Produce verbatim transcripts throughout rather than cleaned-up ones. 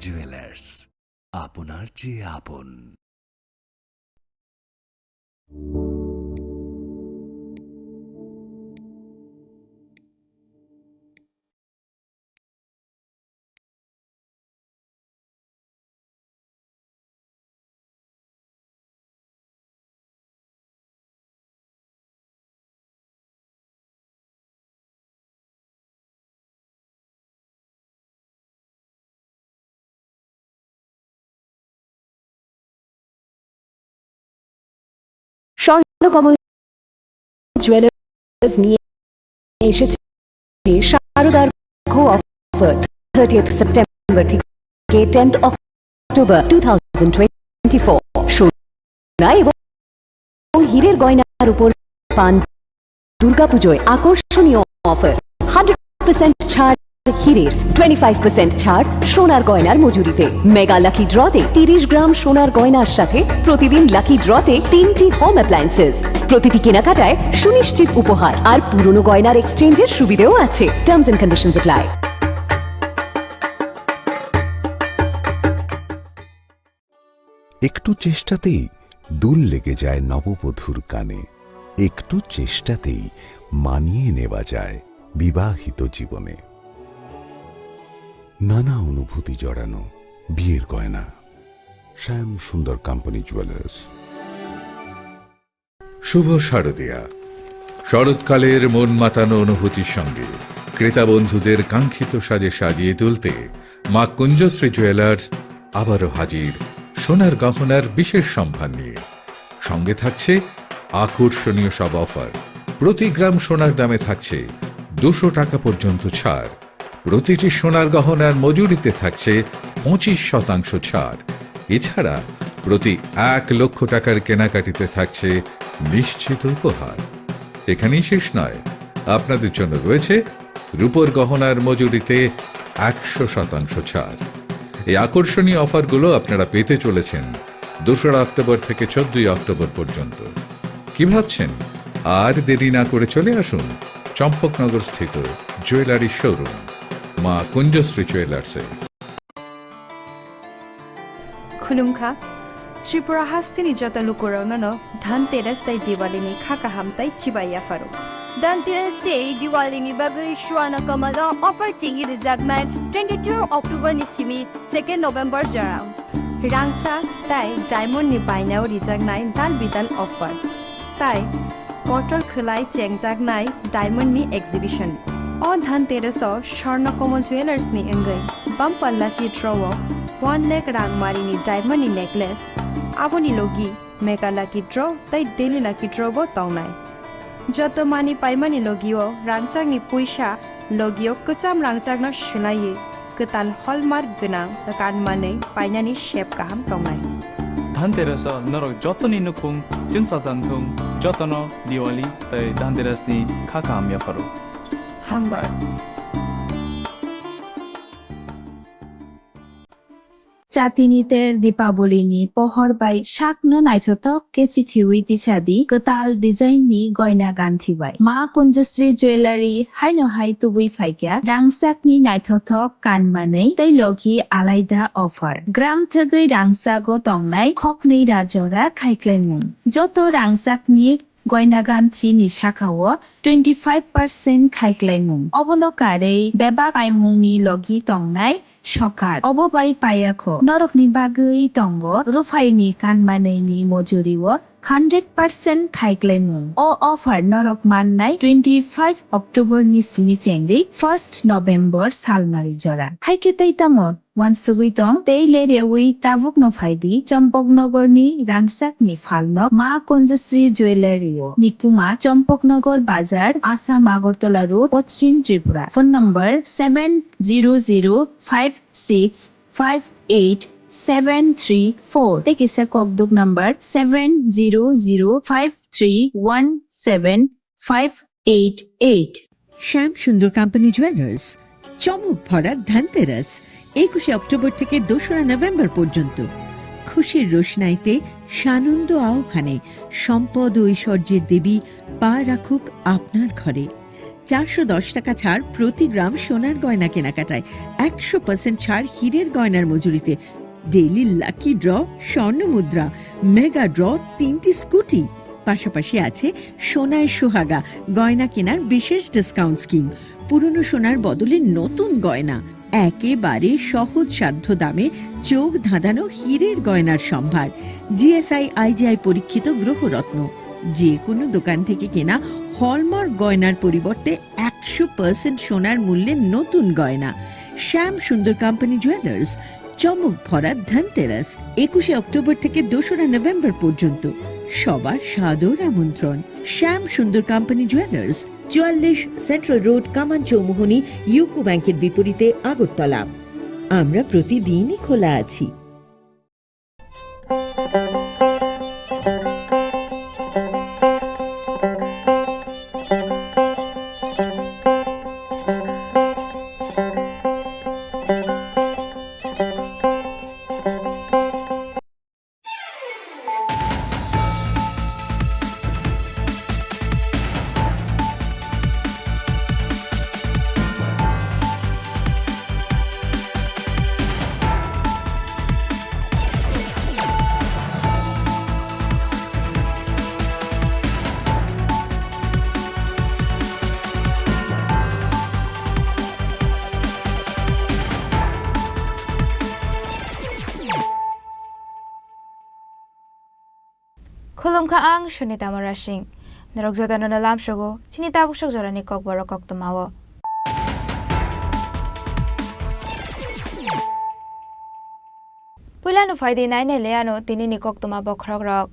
জুয়েলার্স, আপনার যে আপন। স্বর্ণকমল জুয়েলার্স নিয়ে এসেছে শারদার ঘো অফার। থার্টিয়েথ সেপ্টেম্বর থেকে tenth October two thousand twenty four. সোনা এবং হীরের গয়নার উপর পান দুর্গাপুজোয় আকর্ষণীয় অফার। হান্ড্রেড পার্সেন্ট ছাড় হীরের, টোয়েন্টি ফাইভ পার্সেন্ট ছাড় সোনার গয়নার মজুরিতে। মেগা লাকি ড্রতে তিরিশ গ্রাম সোনার গয়নার সাথে প্রতিদিন লাকি ড্রতে তিনটি হোম অ্যাপ্লায়েন্সেস। প্রতিটি কেনাকাটায় সুনিশ্চিত উপহার আর পুরনো গয়নার এক্সচেঞ্জের সুবিধেও আছে। Terms and conditions apply. একটু চেষ্টাতেই দুল লেগে যায় নববধূর কানে। একটু চেষ্টাতেই মানিয়ে নেওয়া যায় বিবাহিত জীবনে। নানা অনুভূতি জড়ানো বিয়ের গয়না। শ্যাম সুন্দর কোম্পানি জুয়েলার্স। শুভ শারদিয়া। শরৎকালের মন মাতানো অনুভূতির সঙ্গে ক্রেতা বন্ধুদের কাঙ্ক্ষিত সাজে সাজিয়ে তুলতে মা কুঞ্জশ্রী জুয়েলার্স আবারও হাজির সোনার গহনার বিশেষ সম্ভার নিয়ে। সঙ্গে থাকছে আকর্ষণীয় সব অফার। প্রতি গ্রাম সোনার দামে থাকছে দুশো টাকা পর্যন্ত ছাড়। প্রতিটি সোনার গহনার মজুরিতে থাকছে পঁচিশ শতাংশ ছাড়। এছাড়া প্রতি এক লক্ষ টাকার কেনাকাটিতে থাকছে নিশ্চিত উপহার। এখানেই শেষ নয়, আপনাদের জন্য রয়েছে রূপোর গহনার মজুরিতে একশো শতাংশ ছাড়। এই আকর্ষণীয় অফারগুলো আপনারা পেতে চলেছেন দোসরা অক্টোবর থেকে চোদ্দই অক্টোবর পর্যন্ত। কি ভাবছেন? আর দেরি না করে চলে আসুন চম্পকনগর স্থিত জুয়েলারি শোরুম মা কুঞ্জশ্রী জুয়েলার্সে। Khulumkha, Tripura hasteni joto lukurokno no Dhanteras tei Diwali ni kha kaham tei chibai yapharo. Dhanteras tei Diwali ni bagwi Swarna Kamal o offer chengwi rijaknai twenty-two October ni simi second November jora. Rangchak tei diamond ni bainao rijaknai dal bidal offer. Tai kotor khwlai chengjaknai diamond ni exhibition. O Dhanteras o Swarna Kamal Jewellers ni wngwi bumper lucky draw o one lakh rang mari ni diamond ni necklace, aboni logi mega lucky draw tei daily lucky draw bo tongnai. Joto mani paimani logio rangchakni puisa logio kwcham rangchakno swlaiwi kwtal hallmark gwnang kanmanwi painani sep kaham tongnai. Dhanteras o norok jotoni nukhung chwngsajak thung, jotono Diwali tei Dhanteras ni kha kaham yapharo. Hambai. Chatini ter Dipaboli ni pohor bai sakno naithothok khe chithiwi tisadi kwtal design ni goina ganthi bai. Ma Kunjasri Jewellery haino hai tubui phaikya rangchak ni naithothok kanmanwi tei logi alaida offer. Gram thwgwi rangchago tongnai khoknwi ra jora khaiklaimung. Joto rangchak ni goina ganthi ni saka o twenty five percent khaiklaimung. Obono karwi bebak paimung ni logi tongnai sokat. Obo bai payakho. Norokni bagwi tongo ruphaini kanmanwi ni mojuri o hundred percent khaiklaimung. O offer norok mannai twenty five October ni simi chengwi first November salmari jora. Haikhe tei tamo? Wansugwi tong, tei le rewi tabukno phaidi, Champaknagar ni rangchak ni phalno Ma Kunjasri Jewellery o. Nikuma, Champaknagar Bazar, Assam Agartala Road, Poschim Tripura. Phone number seven zero zero five six five eight seven three four. Tei kisa kokduk number seven zero zero five three one seven five eight eight. শ্যাম সুন্দর company jewellers, চমক ভরা ধনতেরাস, একুশে অক্টোবর থেকে দোসরা নভেম্বর পর্যন্ত। খুশির রোশনাইতে সানন্দ আহ্বানে সম্পদ ও ঐশ্বর্যের দেবী পা রাখুক আপনার ঘরে। চারশো দশ টাকা ছাড় প্রতি গ্রাম সোনার গয়না কেনাকাটায়, একশো পার্সেন্ট ছাড় হীরের গয়নার মজুরিতে, ডেইলি লাকি ড্র, স্বর্ণ মুদ্রা, মেগা ড্র, তিনটি স্কুটি। পাশাপাশি আছে সোনায় সোহাগা গয়না কেনার বিশেষ ডিসকাউন্ট স্কিম, পুরনো সোনার বদলে নতুন গয়না, একেবারে সহজসাধ্য দামে চোখ ধাঁধানো হীরের গয়নার সম্ভার, জিএসআই আইজিআই পরীক্ষিত গ্রহরত্ন। যে কোনো দোকান থেকে কেনা হলমার্ক গয়নার পরিবর্তে একশো পার্সেন্ট সোনার মূল্যে নতুন গয়না। শ্যাম সুন্দর কোম্পানি জুয়েলার্স, চমক ভরা ধনতেরাস, একুশে অক্টোবর থেকে দোসরা নভেম্বর পর্যন্ত। সবার সাদর আমন্ত্রণ। শ্যাম সুন্দর কোম্পানি জুয়েলার্স, চুয়াল্লিশ সেন্ট্রাল রোড, কামান চৌমুহনী, ইউকো ব্যাংকের বিপরীতে, আগরতলা। আমরা প্রতিদিনই খোলা আছি। Khulumkha, ang Sunita Murasing. Norok jotono no lamsogo, chini tabuk sok jorani kokborok koktwmao. Puilano phaidi nainai le ano tinini koktwma bokhorokrok.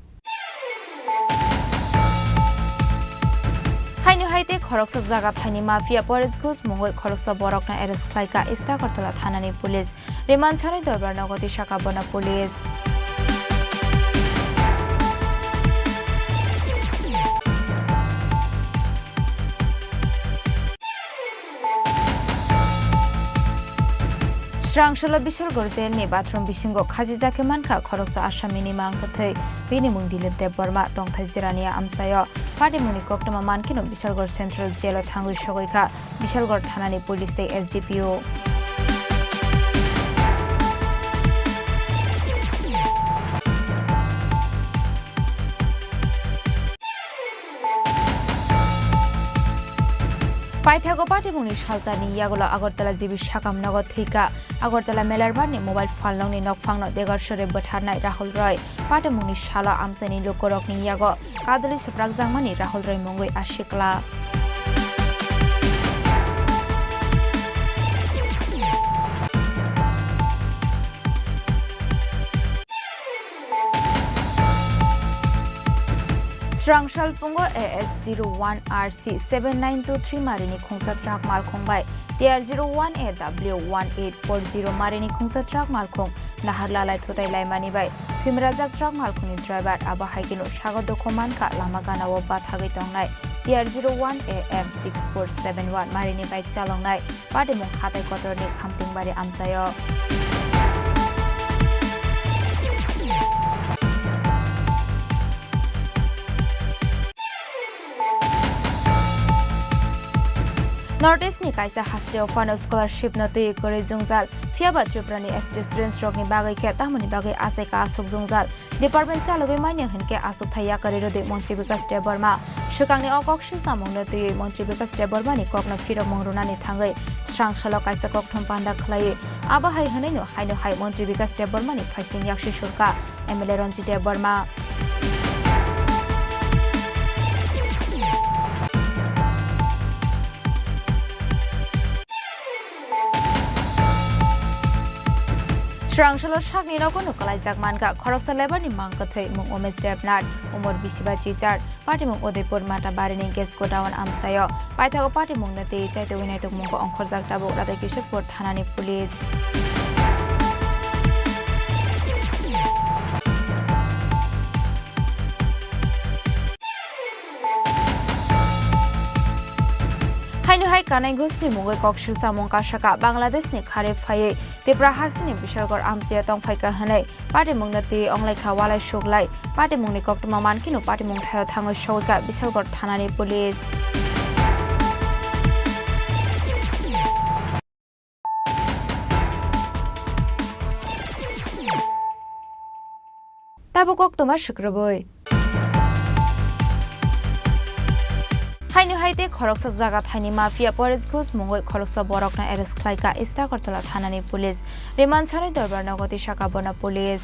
Haino hai tei khoroksa jaga thaini mafia Paresh Ghosh mungwi khoroksa borokno arrest khlaikha East Agartala thanani police. Remand sanwi dorbar nogo twi saka bono police. Srangsola Bishalgarh jail ni bathroom bisingo khajijak khe mankha khoroksa Asami ni mang kwthwi, bini mung Dilip Debbarma, tongthai Jirania amchaio. Patimungni koktwma mankheno Bishalgarh Central Jail o thangwi sogwi kha Bishalgarh thanani police tei S D P O. Paithago patimungni salcharni yagulo Agartala G B sakam nogo thwikha Agartala Melarbarni mobile phalnokni nokphangno degar sore bwtharnai Rahul Roy. Patimungni salo amchaini lukurokni yago kadulwi swprakjakmani Rahul Roy mungwi asikla. Srangsalphungo A S zero one R C seven nine two three marini khungsa truck malkhung bai T R zero one A W one eight four zero marini khungsa truck malkhung nahar lalai thutai laimani bai thwimrajak truck malkhungni driver abo hai kheno sago dukhu mankha lama ganao bathagwi tongnai T R zero one A M six four seven one marini bike chaloknai. Patimung hatai kotorni Khamtingbari amchaio. North East ni kaisa hasteo phano scholarship no twi kwrwi jwngjal, phiyaba Tripura ni S T students rokni bagwi khe tamoni bagwi achaika aswk jwngjal. Department chalogwi manya hinkhe achukthai yakarwi rwdi Montri Bikash Debbarma. Swkangni o kok silchamungno twiwi Montri Bikash Debbarmani kokno phirokmung rwnani thangwi srang salo kaisa kokthum panda khlaiwi. Abo hai hwnwino haino hai Montri Bikash Debbarmani phaising yaksi surkha M L A Ranjit Debbarma. Srangsalao sakni nogo no kwlaijak mankha khoroksa labour ni mang kwthwi mung Umesh Debnath, umor bisi ba chichar, patimung Udaipur Matabarini gas godown amchaio. Paithago patimung no twi chaitugwi naitukmungo ongkhorjak tabuk Radhakishorpur thanani police. Haino hai Kanai Ghoshni mungwi koksil samung kasaka Bangladeshni kharwi phaiwi Tipra hasteni Bishalgarh amchaio tongphaikha hwnwi patimungno twi onglaikha walai suklai. Patimungni koktwma mankheno patimung thaio thangwi sogwikha Bishalgarh thanani police. Tabuk koktwma swkrwbwi. Haino hai tei khoroksa jaga thaini mafia Paresh Ghosh mungwi khoroksa borokno arrest khlaikha East Agartala thanani police. Remand sanwi dorbar nogo twi saka bono police.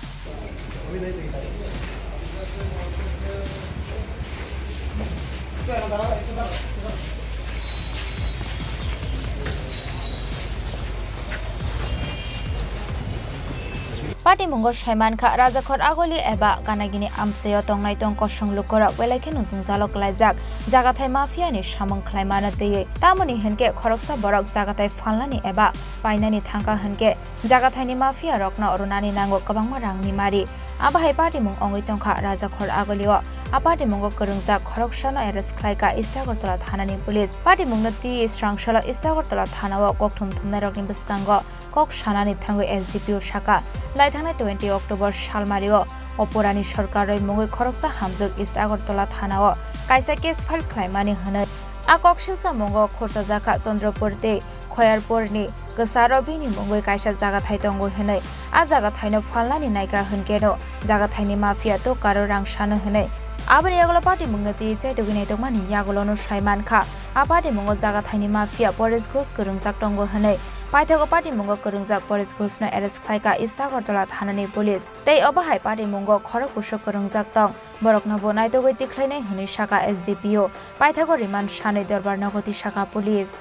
Patimungo saimankha Rajakhor Agoli eba Kanagini amchaio tongnai tong kosong lukorok belai khe nujungjalo klaijak jagathai mafiani samung khlaimano twiwi. Tamoni hinkhe khoroksa borok jagathai phalnani eba painani thangkha hinkhe jagathaini mafiarokno rwnani nango kwbangma rangni mari. Abo hai patimung wngwi tongkha Rajakhor Agolio. A patimungo kwrwngjak khoroksano arrest khlaikha East Agartala thanani police. Patimungno twiwi srangsalo East Agartala thanao kokthum thumnairokni bwskango kok sanani thangwi S D P O saka, lai thangnai twenty October salmario Oporani sorkarroi mungwi khoroksa hamjwk East Agartala thanao kaisa case file khlaimani hwnwi. A kok silchamungo khorsajakha Chandrapur tei Khoyarpurni kwcharo bini mungwi kaisa jagathai tongo hwnwi. A jagathaino phalnani naikha hwnkeno jagathaini mafia tokaro rang sano hwnwi. Aboni yagulo patimungno twi chaitugwi naitokmani yagulono saimankha. A patimungo jagathaini mafia Paresh Ghosh kwrwngjak tongo hwnwi. Paithago patimungo kwrwngjak Paresh Ghoshno arrest khlaikha East Agartala thanani police. Tei obo hai patimungo khorok busuk kwrwngjak tong. Borokno bo naitugwi tikhlainai hwnwi saka S D P O. Paithago remand sanwi dorbar nogo twi saka police.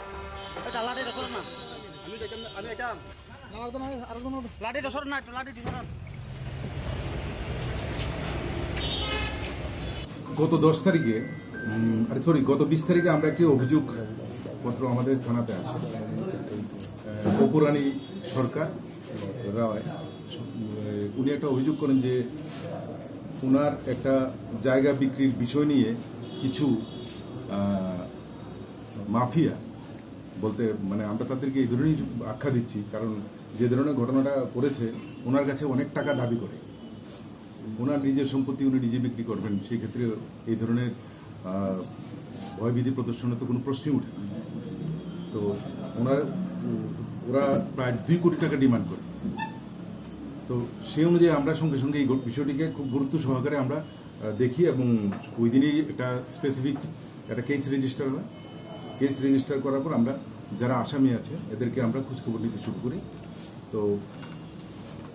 এটা লাঠি এটা সরান না। আমি যাইতাম না, আমি যাইতাম। না, আরেকজন, আরেকজন উঠো। লাঠিটা সরান না, একটু লাঠিটা সরান। গত দশ তারিখে, উম, আরে, সরি, গত বিশ তারিখে আমরা একটি অভিযোগ পত্র আমাদের থানাতে আসে। আহ, অপুরানী সরকার রায়, উম, উনি একটা অভিযোগ করেন যে ওনার একটা জায়গা বিক্রির বিষয় নিয়ে কিছু, আহ, মাফিয়া বলতে, মানে, আমরা তাদেরকে এই ধরনেরই আখ্যা দিচ্ছি, কারণ যে ধরনের ঘটনাটা করেছে, ওনার কাছে অনেক টাকা দাবি করে। ওনার নিজের সম্পত্তি উনি নিজে বিক্রি করবেন, সেই ক্ষেত্রে এই ধরনের, আহ, ভয়ভীতি প্রদর্শনের তো কোনো প্রশ্নই ওঠে না। তো ওনার, ওরা প্রায় দুই কোটি টাকা ডিমান্ড করে। তো সেই অনুযায়ী আমরা সঙ্গে সঙ্গে এই ঘট-, বিষয়টিকে খুব গুরুত্ব সহকারে আমরা আহ, দেখি এবং ওই দিনই একটা স্পেসিফিক একটা কেস রেজিস্টার হয়। কেস রেজিস্টার করার পর আমরা যারা আসামি আছে এদেরকে আমরা খোঁজখবর নিতে শুরু করি। তো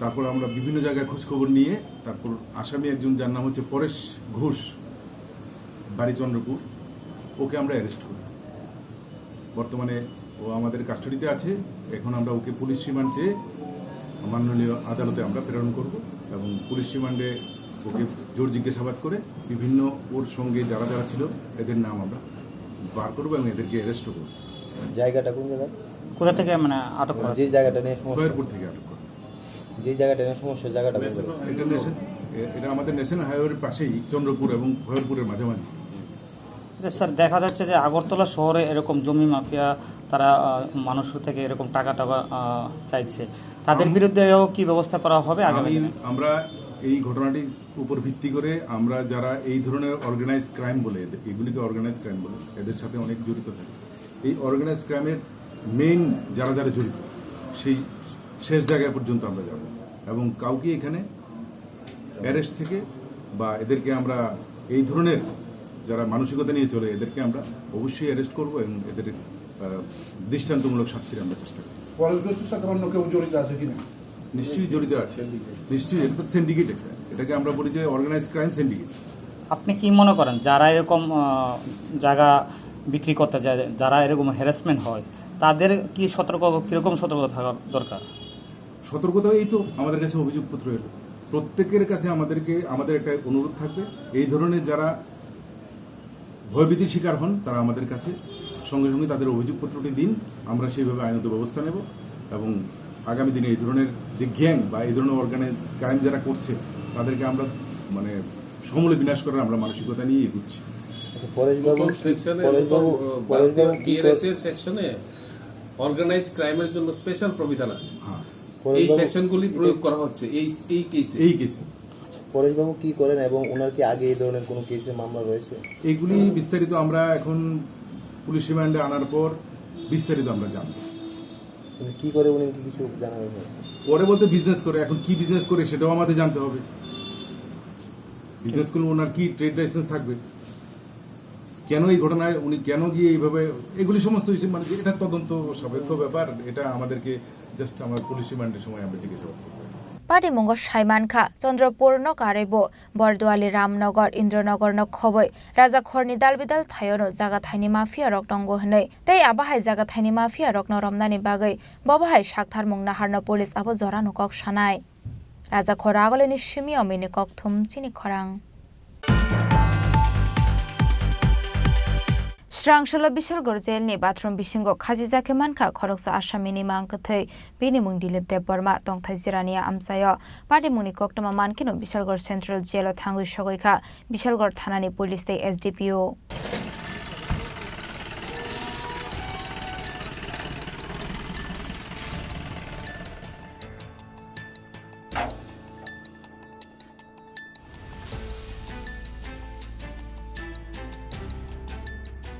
তারপর আমরা বিভিন্ন জায়গায় খোঁজখবর নিয়ে তারপর আসামি একজন যার নাম হচ্ছে পরেশ ঘোষ, বাড়ি চন্দ্রপুর, ওকে আমরা অ্যারেস্ট করি। বর্তমানে ও আমাদের কাস্টডিতে আছে। এখন আমরা ওকে পুলিশ রিমান্ড চেয়ে মাননীয় আদালতে আমরা প্রেরণ করব এবং পুলিশ রিমান্ডে ওকে জোর জিজ্ঞাসাবাদ করে বিভিন্ন ওর সঙ্গে যারা যারা ছিল এদের নাম আমরা বার করব এবং এদেরকে অ্যারেস্ট করব। জায়গাটা কোন জায়গা? কোথা থেকে, মানে, আটক করা যে হয়েছে? জায়গাটা নিয়ে সমস্যা? খয়েরপুর থেকে আটক করা। যে জায়গাটা নিয়ে সমস্যা, জায়গাটা কোন জায়গা? এটা ন্যাশন-, এ-, এটা আমাদের ন্যাশনাল হাইওয়ের পাশেই, চন্দ্রপুর এবং খয়েরপুরের মাঝামাঝি। আচ্ছা স্যার, দেখা যাচ্ছে যে আগরতলা শহরে এরকম জমি মাফিয়া তারা, আহ, মানুষ থেকে এরকম টাকা টাকা, আহ, চাইছে, তাদের আমি বিরুদ্ধেও কি ব্যবস্থা করা হবে আগামী আমি, দিনে? আমরা এই ঘটনাটির উপর ভিত্তি করে আমরা যারা এই ধরনের অর্গানাইজ ক্রাইম বলে, এদের, এগুলিকে অর্গানাইজ ক্রাইম বলে, এদের সাথে অনেক জড়িত থাকে। এই অর্গানাইজ ক্রাইমের মেইন যারা যারা জড়িত, সেই শেষ জায়গা পর্যন্ত আমরা যাব এবং কাউকে এখানে অ্যারেস্ট থেকে বা এদেরকে আমরা এই ধরনের যারা মানসিকতা নিয়ে চলে, এদেরকে আমরা অবশ্যই অ্যারেস্ট করব এবং এদের, আহ, দৃষ্টান্তমূলক শাস্তির আমরা চেষ্টা করব। পরেশ ঘোষের সাথে অন্য কেউ জড়িত আছে কিনা? নিশ্চয়ই জড়িত আছে, নিশ্চয়ই। এটা তো সিন্ডিকেট একটা, এটাকে আমরা বলি যে অর্গানাইজ ক্রাইম সিন্ডিকেট। আপনি কি মনে করেন, যারা এরকম, আহ, জায়গা বিক্রি করতে যায়, যারা এরকম হ্যারাসমেন্ট হয়, তাদের কি সতর্ক, কিরকম সতর্ক থাকা দরকার? সতর্কতা, এই তো আমাদের কাছে অভিযোগপত্র এলো, প্রত্যেকের কাছে আমাদেরকে, আমাদের একটা অনুরোধ থাকবে, এই ধরনের যারা ভয়ভীতির শিকার হন, তারা আমাদের কাছে সঙ্গে সঙ্গে তাদের অভিযোগপত্রটি দিন, আমরা সেইভাবে আইনত ব্যবস্থা নেব এবং আগামী দিনে এই ধরনের যে গ্যাং বা এই ধরনের অর্গানাইজ ক্রাইম যারা করছে, তাদেরকে আমরা, মানে, সমূলে বিনাশ করার আমরা মানসিকতা নিয়ে এগুচ্ছি। আচ্ছা, পরেশবাবু কোন কি, সেকশনে, পরেশবাবু, কোন, পরেশবাবু কি বিএনএস করে? এর সেকশনে অর্গানাইজ ক্রাইমের জন্য স্পেশাল প্রবিধান আছে। হ্যাঁ। এই পরেশবাবু, সেকশনগুলি এটা প্রয়োগ করা হচ্ছে এই, এই কেসে। এই কেসে। পরেশবাবু কি করেন এবং ওনার কি আগে এই ধরনের কোনো কেসে মামলা রয়েছে? এগুলি বিস্তারিত আমরা এখন পুলিশ রিমান্ডে আনার পর বিস্তারিত আমরা জানবো। মানে কি করে উনি কি কিছু জানা গেছে? করে বলতে বিজনেস করে, এখন কি বিজনেস করে সেটাও আমাদের জানতে হবে। বিজনেস করলে ওনার কি ট্রেড লাইসেন্স থাকবে, কেন এই ঘটনায় উনি কেন গিয়ে এইভাবে, এগুলি সমস্ত হয়েছে, মানে, এটা তদন্ত সাপেক্ষ ব্যাপার। এটা আমাদেরকে জাস্ট আমার পুলিশ রিমান্ডের সময় আমরা জিজ্ঞাসাবাদ করবো। Patimungo saimankha, Chandrapur no karwi bo Borduali Ramnagar, Indranagar no khobwi Rajakhor ni dalbidal thaio no jaga thaini mafia rok tongo hwnwi tei abo hai jaga thaini mafia rok no romnani bagwi bo bahai saktharmung naharno police abo jora no kok sanai. Rajakhor Agolini simi omini kokthum chini khorang. Srangsola Bishalgarh jail ni bathroom bisingo khachijak khe mankha khoroksa Asami ni mang kwthwi, bini mung Dilip Debbarma, tongthai Jirania amchaio. Patimungni koktwma mankheno Bishalgarh Central Jail o thangwi sogwi kha Bishalgarh thanani police tei S D P O.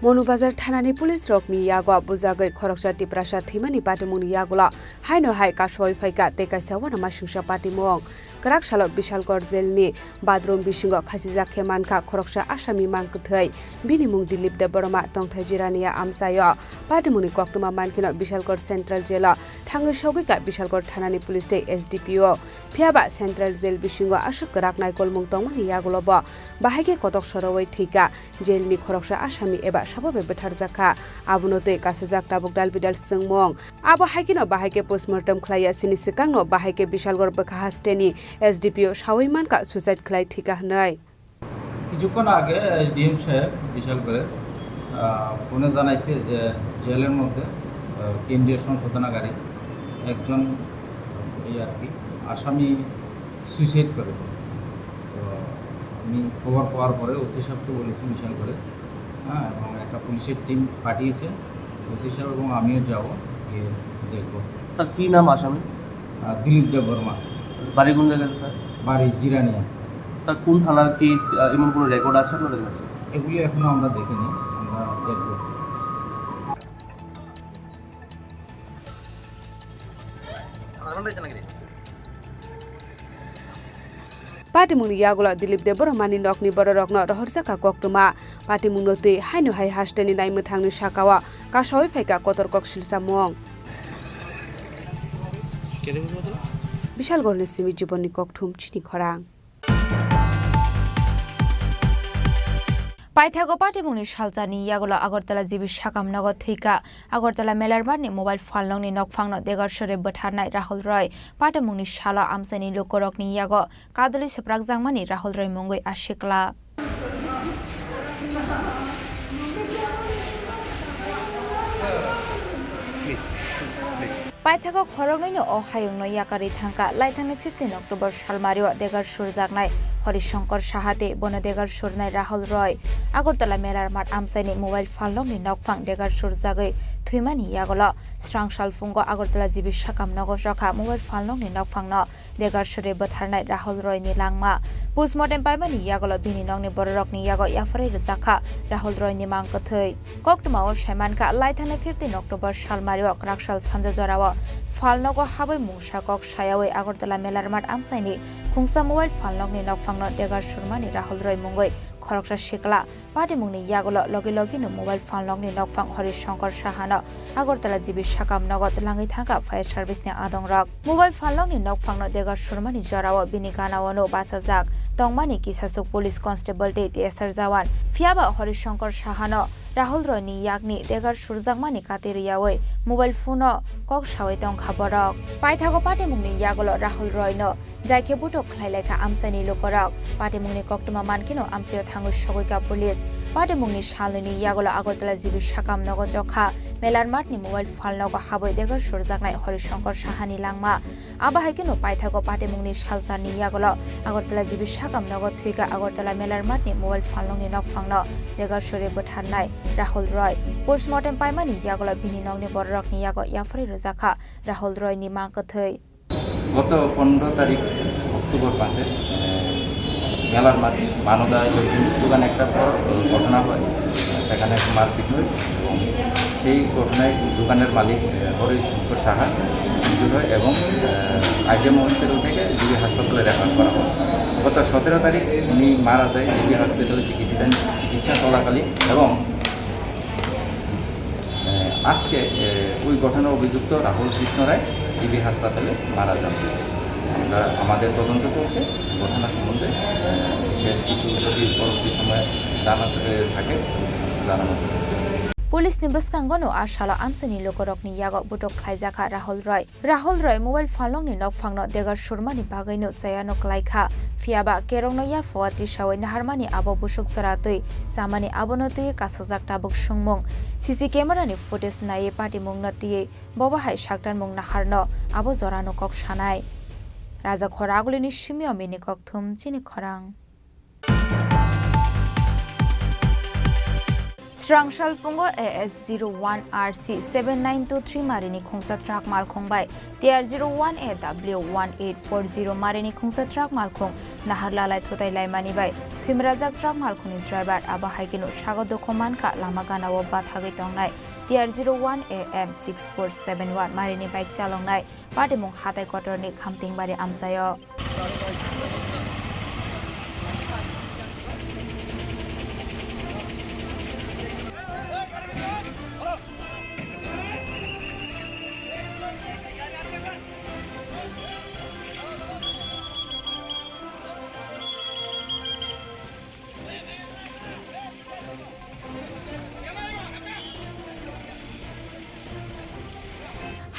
Monubazar thanani police rokni yago bujagwi khoroksa Tiprasa thwimani patimungni yagulo haino hai kasoi phaikha tei kaisa uanamasingcha patimung. Kwrak salo Bishalgarh jailni bathroom bisingo khachijak khe mankha khoroksa Asami mang kwthwi, bini mung Dilip Debbarma, tongthai Jirania amchaio. Patimungni koktwma mankheno Bishalgarh Central Jailo thangwi sogwikha Bishalgarh thanani police tei S D P O. Phiyaba Central Jail bisingo aswk kwrak naikolmung tongmani yagulo bo bahai khe kotok sorowi thwikha. Jailni khoroksa Asami eba sabo bai bwtharjakha. Abono twi kasijak tabuk dalbidal swngmung. Abo hai kheno bahai khe postmortem khlaiya sini swkangno bahai khe Bishalgarh bwkha hasteni S D P O sawi mankha suicide khlai thwikha hwnwi. কিছুক্ষণ আগে এসডিএম সাহেব বিশালগড়ের, আহ, ফোনে জানাইছে যে জেলের মধ্যে, আহ, কেন্দ্রীয় সংশোধনাগারে একজন, এই আর কি, আসামি সুইসাইড করেছে। তো আমি খবর পাওয়ার পরে ওসি সাহেবকে বলেছি বিশালগড়ে, হ্যাঁ, এবং একটা পুলিশের টিম পাঠিয়েছে। ওসি সাহেব এবং আমিও যাব, গিয়ে দেখব। স্যার, কি নাম আসামি? আহ, দিলীপ দেববর্মা। বাড়ি কোন জায়গাতে, স্যার? বাড়ি জিরানিয়া। স্যার, কোন থানার কেস, আহ, এমন কোনো রেকর্ড আছে আপনাদের কাছে? এগুলি এখনো আমরা দেখিনি, আমরা দেখব। Patimungni yagulo Dilip Debbarmani nokni bororokno rohorjakha koktwma. Patimungno twi haino hai hasteni naimwthangni sakao kasawi phaikha kotor kok silchamung. Bishalgarhni simi Jibonni kokthum chini khorang. Paithago patimungni salcharni yagulo Agartala G B Sakam nogo thwikha. Agartala Melarmatni mobile phalnokni nokphangno degar sore bwtharnai Rahul Roy. Patimungni salo amchaini lukurokni yago kadulwi swprakjakmani Rahul Roy mungwi a sikla. Paithago khoroknwino o hayungno yakarwi thangkha. Laithangni fifteen October salmario degar surjaknai Horishankar Saha tei bono degar surnai Rahul Roy. Agartala Melarmat amchaini mobile phalnokni nokphang degar surjagwi thwimani yagulo srang salphungo Agartala G B Sakam nogo chokha mobile phalnokni nokphangno degar sore bwtharnai Rahul Roy ni langma. Postmortem paimani yagulo bini nokni bororokni yago yapharwi rwjakha Rahul Roy ni mang kwthwi. Koktwmao saimankha, laithangni fifteen October salmario kwraksal sanja jorao phalnogo habwi mungsa kok sayawi Agartala Melarmat amchaini khungsa mobile phalnokni nokphangno degar surmani Rahul Roy mungwi khoroksa sikla. Patimungni yagulo logi logino mobile phalnokni nokphang Horishankar Sahano Agartala G B Sakam nogo twlangwi thangkha fire service ni adongrok. Mobile phalnokni nokphangno degar surmani jorao bini ganao no bachajak tongmani kisasuk police constable tei T S R jawan. Phiyaba Horishankar Sahano Rahul Roy ni yakni degar surjakmani kati riyawi mobile phone o kok sawi tongkha borok. Paithago patimungni yagulo Rahul Roy no jai khe butok khlai lai kha amchaini lukurok. Patimungni koktwma mankheno amchaio thangwi sogwi kha police. Patimungni salnwini yagulo Agartala G B Sakam nogo chokha Melarmatni mobile phalnogo habwi degar surjaknai Horishankar Sahani langma. Abo hai kheno paithago patimungni salcharni yagulo Agartala G B Sakam nogo thwikha Agartala Melarmatni mobile phalnokni nokphangno degar sore bwtharnai Rahul Roy. Postmortem paimani yagulo bini nokni bororokni yago yapharwi rwjakha Rahul Roy ni mang kwthwi. গত পনেরো তারিখ অক্টোবর মাসে, আহ, মেলার মাঠ মানদায় জগদীশ দোকান একটা বড় ঘটনা হয়, সেখানে একটা মারপিট হয় এবং সেই ঘটনায় দোকানের মালিক, আহ, হরিশঙ্কর সাহা ইনজুর হয় এবং, আহ, আইজিএমও হসপিটাল থেকে জিবি হাসপাতালে রেফার করা হয়। গত সতেরো তারিখ উনি মারা যায় জিবি হসপিটালে চিকিৎসিত-, চিকিৎসা চলাকালীন এবং, আহ, আজকে, আহ, ওই ঘটনার অভিযুক্ত রাহুল কৃষ্ণ রায় জিবি হাসপাতালে মারা যান। আমরা, আমাদের তদন্ত চলছে ঘটনা সম্বন্ধে, আহ, বিশেষ কিছু যদি পরবর্তী সময়ে জানা, আহ, থাকে, জানানো হবে। Police ni bwskango no a salo amchaini lukurokni yago butok khlaijakha Rahul Roy. Rahul Roy mobile phalnokni nokphangno degar surmani bagwino chayano klaikha. Phiyaba kerongno yaphao tisawi naharmani abo busuk chora twi chamani abono twi kasajak tabuk sungmung. C C camera ni footage naiwi patimungno twiwi bobo hai saktanmung naharno abo jorano kok sanai. Raja Khoragulini simio mini kokthum chini khorang. Srangsalphungo A S zero one R C seven nine two three marini khungsa truck malkhung bai T R zero one A W one eight four zero marini khungsa truck malkhung nahar lalai thutai laimani bai thwimrajak truck malkhungni driver abo hai kheno sago dukhu mankha lama ganao bathagwi tongnai T R zero one A M six four seven one marini bike chaloknai patimung hatai kotorni Khamtingbari amchaio.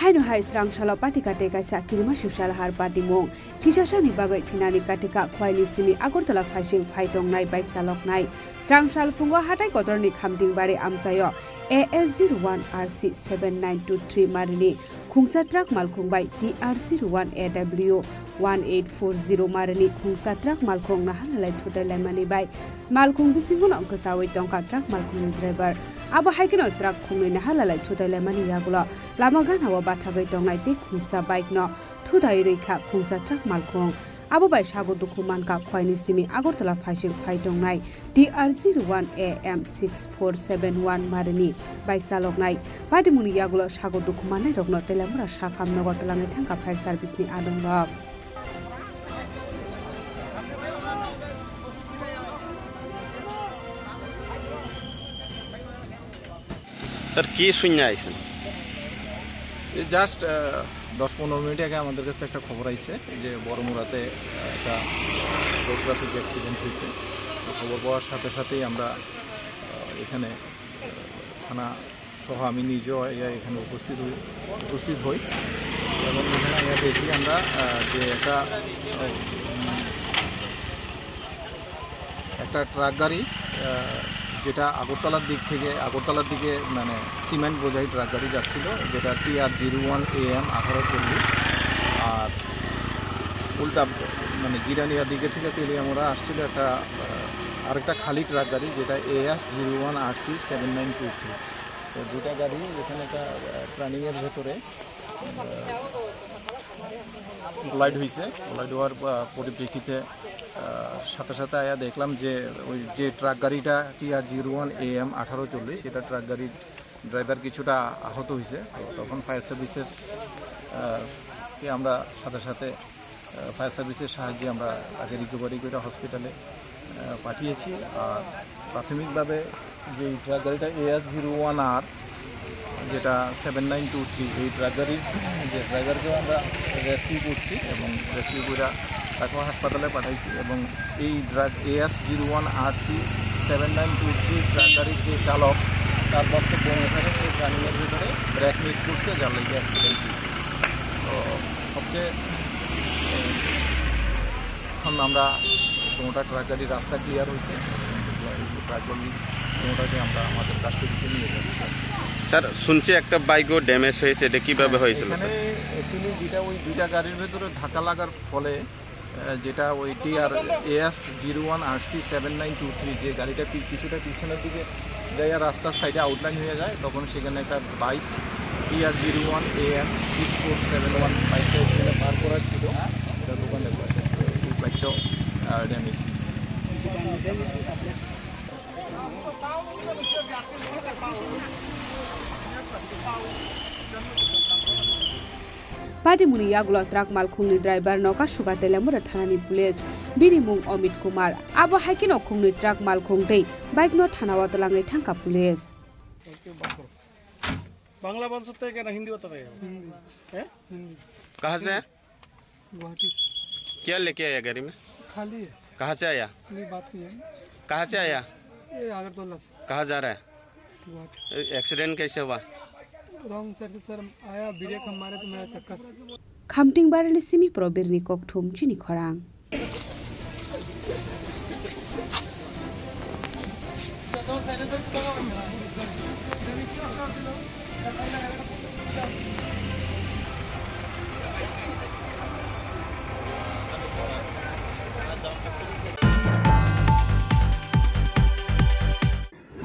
Haino hai srang salo patika tei kaisa kirima sibsa lahar patimung. Kisasani bagwi thinani katika khwaini simi Agartala phaising phai tongnai bike chaloknai. Srang sal phungo hatai kotorni Khamtingbari amchaio A S zero one R C seven nine two three marini khungsa truck malkhung bai T R zero one A W one eight four zero marini khungsa truck malkhung naharlalai thutai laimani bai malkhung bisingono kwchaui tongkha truck malkhungni driver. Abo hai kheno truck khungnwi naharlalai thutai laimani yagulo lama ganao bathagwi tongnai tei khungsa bike no thutai rwikha khungsa truck malkhung. Abo bai sago dukhu mankha khwaini simi Agartala phaising phai tongnai T R zero one A M six four seven one marini bike chaloknai. Patimungni yagulo sago dukhu mannairokno Teliamura saphang nogo twlangnai thangkha fire service ni adongrok. Sir, কি শুনে আইছেন? এই জাস্ট, আহ, দশ পনেরো মিনিট আগে আমাদের কাছে একটা খবর আইছে যে বড়মুড়াতে, আহ, একটা রোড ট্রাফিক অ্যাক্সিডেন্ট হয়েছে। তো খবর পাওয়ার সাথে সাথেই আমরা, আহ, এখানে, আহ, থানা সহ আমি নিজেও আইয়া এখানে উপস্থিত হই, উপস্থিত হই এবং এখানে আইয়া দেখি আমরা, আহ, যে একটা, আহ, উম, একটা ট্রাক গাড়ি, আহ, যেটা আগরতলার দিক থেকে, আগরতলার দিকে মানে সিমেন্ট বোঝাই ট্রাক গাড়ি যাচ্ছিল, যেটা T R zero one A M আঠারো চল্লিশ, আর উল্টা মানে জিরানিয়া দিকে থেকে তেলিয়ামুড়া আসছিল একটা, আহ, আরেকটা খালি ট্রাক গাড়ি, যেটা A S zero one R C seven nine two three। তো দুটা গাড়ি এখানে একটা, আহ, টার্নিংয়ের ভেতরে, আহ, কোলাইড হয়েছে। কোলাইড হওয়ার, আহ, পরিপ্রেক্ষিতে, আহ, সাথে সাথে আয়া দেখলাম যে ওই যে ট্রাক গাড়িটা T R zero one A M আঠারো চল্লিশ, এটা ট্রাক গাড়ির ড্রাইভার কিছুটা আহত হয়েছে। তো তখন ফায়ার সার্ভিসের, আহ, কে আমরা সাথে সাথে আহ, ফায়ার সার্ভিসের সাহায্যে আমরা তাকে রিকভারি করে হসপিটালে, আহ, পাঠিয়েছি। আর প্রাথমিকভাবে যে ট্রাক গাড়িটা A S zero one R, যেটা সেভেন নাইন টু থ্রি, এই ট্রাক গাড়ির যে ড্রাইভারকেও আমরা রেস্কিউ করছি এবং রেস্কিউ করে তাকেও হাসপাতালে পাঠাইছি। এবং এই drug A S zero one R C seven nine two three truck গাড়ির যে চালক, তার বক্তব্য অনুসারে সে টার্নিংয়ের ভিতরে ব্রেক মিস করছে, যার লেগে অ্যাক্সিডেন্ট হয়েছে। তো সবচেয়ে, এ, এখন আমরা কোনোটা ট্রাক গাড়ি রাস্তা ক্লিয়ার হয়েছে, ট্রাক গাড়ি কোনোটাকে আমরা আমাদের কাস্টডিতে নিয়ে যাবো। স্যার, শুনছি একটা বাইকও ড্যামেজ হয়েছে, এটা কিভাবে হ্যাঁ, হয়েছিল, এখানে স্যার? অ্যাকচুয়ালি যেটা ওই দুইটা গাড়ির ভেতরে ধাক্কা লাগার ফলে, এ, যেটা ওই T R A S zero one R C seven nine two three, যে গাড়িটা পি-, কিছুটা পিছনের দিকে যাইয়া রাস্তার সাইডে আউটলাইন হয়ে যায়, তখন সেখানে একটা bike T R zero one A M six four seven one বাইকটা ওখানে পার করা ছিল, এটা দোকানের বাইক, তো এই বাইকটাও, আহ, ড্যামেজ হয়েছে। Patimuni yagulo truck malkhungni driver no kasuga Telemura thanani police. Bini mung Amit Kumar. Abo hai kheno khungni truck malkhung tei bike no thanao twlangwi thangkha police. Bangla बोल सकते हैं क्या ना, हिंदी बताना है? हिंदी। हैं? हिंदी। कहाँ से है? गुवाहाटी से। क्या लेके आया गाड़ी में? खाली है। कहाँ से आया? नहीं, बात नहीं है। कहाँ से आया? ये अगरतला से। कहाँ जा रहा है? गुवाहाटी। ए-, एक्सीडेंट कैसे हुआ? रॉन्ग साइड से सर आया, ब्रेक हम मारे तो मेरा चक्का से। Khamting barani simi probirni kokthum chini khorang.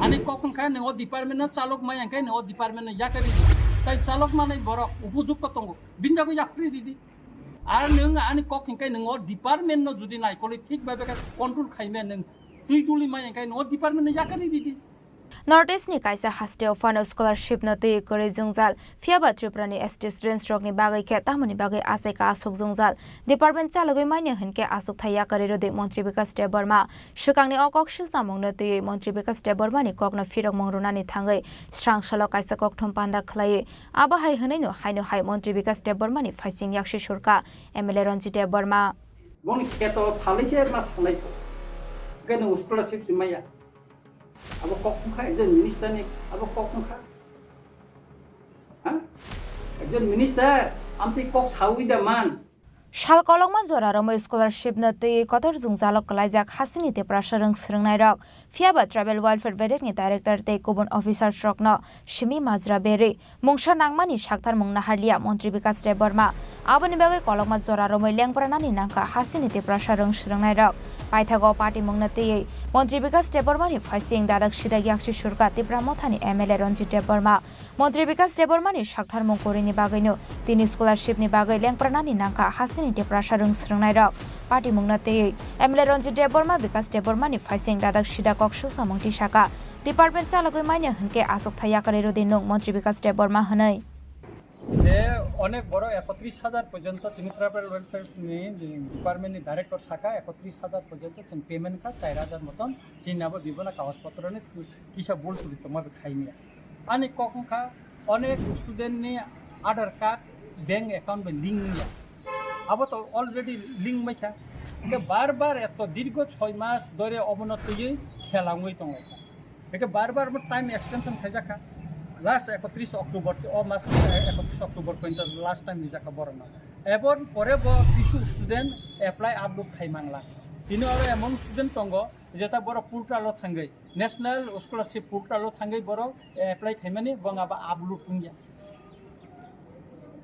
Ani kok wngkha nung o department no chalok maya hwnkhe nung o department no yakari di. Tai chalok manai borok upojukto tongo. Bini jago yakri di di. Ar nung ani kok hwnkhe nung o department no jodi naikolwi thik bai bai khe control khaimaya nung twi duli maya hwnkhe nung o department no yakari di di. North East ni kaisa haste o phano scholarship no twi kwrwi jwngjal. Phiya ba Tripura ni S T students rokni bagwi khe tamoni bagwi achaika aswk jwngjal? Department chalogwi manya hinkhe achukthai yakarwi rwdi Montri Bikash Debbarma. Swkangni o kok silchamungno twiwi Montri Bikash Debbarmani kokno phirokmung rwnani thangwi srangsalok kaisa kokthum panda khlaiwi abo hai hwnwino haino hai Montri Bikash Debbarmani phaising yaksi surkha M L A Ranjit Debbarma. Boni kheto phalwi se ma sonai kho. Khe nwng scholarship si maya. Abo kok wngkha ekjon minister ni, abo kok wngkha. Ha? Ekjon minister, amtwi kok sawi da man. Sal kolokma jora romwi scholarship no twi kotor jwngjalo kwlaijak hasini Tiprasa rwng swrwngnairok, phiya ba Tribal Welfare Bedek ni director tei kubun officers rokno simi majra berwi mungsa nangmani saktharmung naharliya Montri Bikash Debbarma. Aboni bagwi kolokma jora romwi lengpranani nangkha hasini Tiprasa rwng swrwngnairok. Paithago party mungno twiwi Montri Bikash Debbarmani phaising dadak sidak yaksi surkha Tipra Mothani M L A Ranjit Debbarma. Montri Bikash Debbarmani saktharmung kwrwini bagwino tini scholarship ni bagwi lengpranani nangkha hasini Tiprasa rwng swrwngnairok. Party mungno twiwi M L A Ranjit Debbarma Bikash Debbarmani phaising dadak sida kok silchamung tisaka. Department chalogwi manya hinkhe achukthai yakarwi rwdi nwng Montri Bikash Debbarma hwnwi. যে অনেক বড় একত্রিশ হাজার পর্যন্ত তিনি tribal welfare নি ডিপার্টমেন্ট নি ডাইরেক্টর শাখা একত্রিশ হাজার পর্যন্ত চীন পেমেন্ট খা চার হাজার মতন চীন আবার বিভিন্ন কাগজপত্র নি কিসব ভুল ত্রুটি তোমার খাইনি। Ani kok wngkha onek student ni Aadhaar card bank account bai link wngya. Abo to already link wngbaikha. Hingke bar bar eto dirgo choi mas dore obono twiwi khela wngwi tonglaikha. Hingke bar bar bo time extension khaijakha. Last ekotris October, o mas ekotris October pointo last time rijakha borokno. Eboni pore bo kisu student apply upload khai mangla. Tini oro emon student tongo jeta borok portal o thangwi. National Scholarship Portal o thangwi borok apply khaimani, bo abo upload wngya.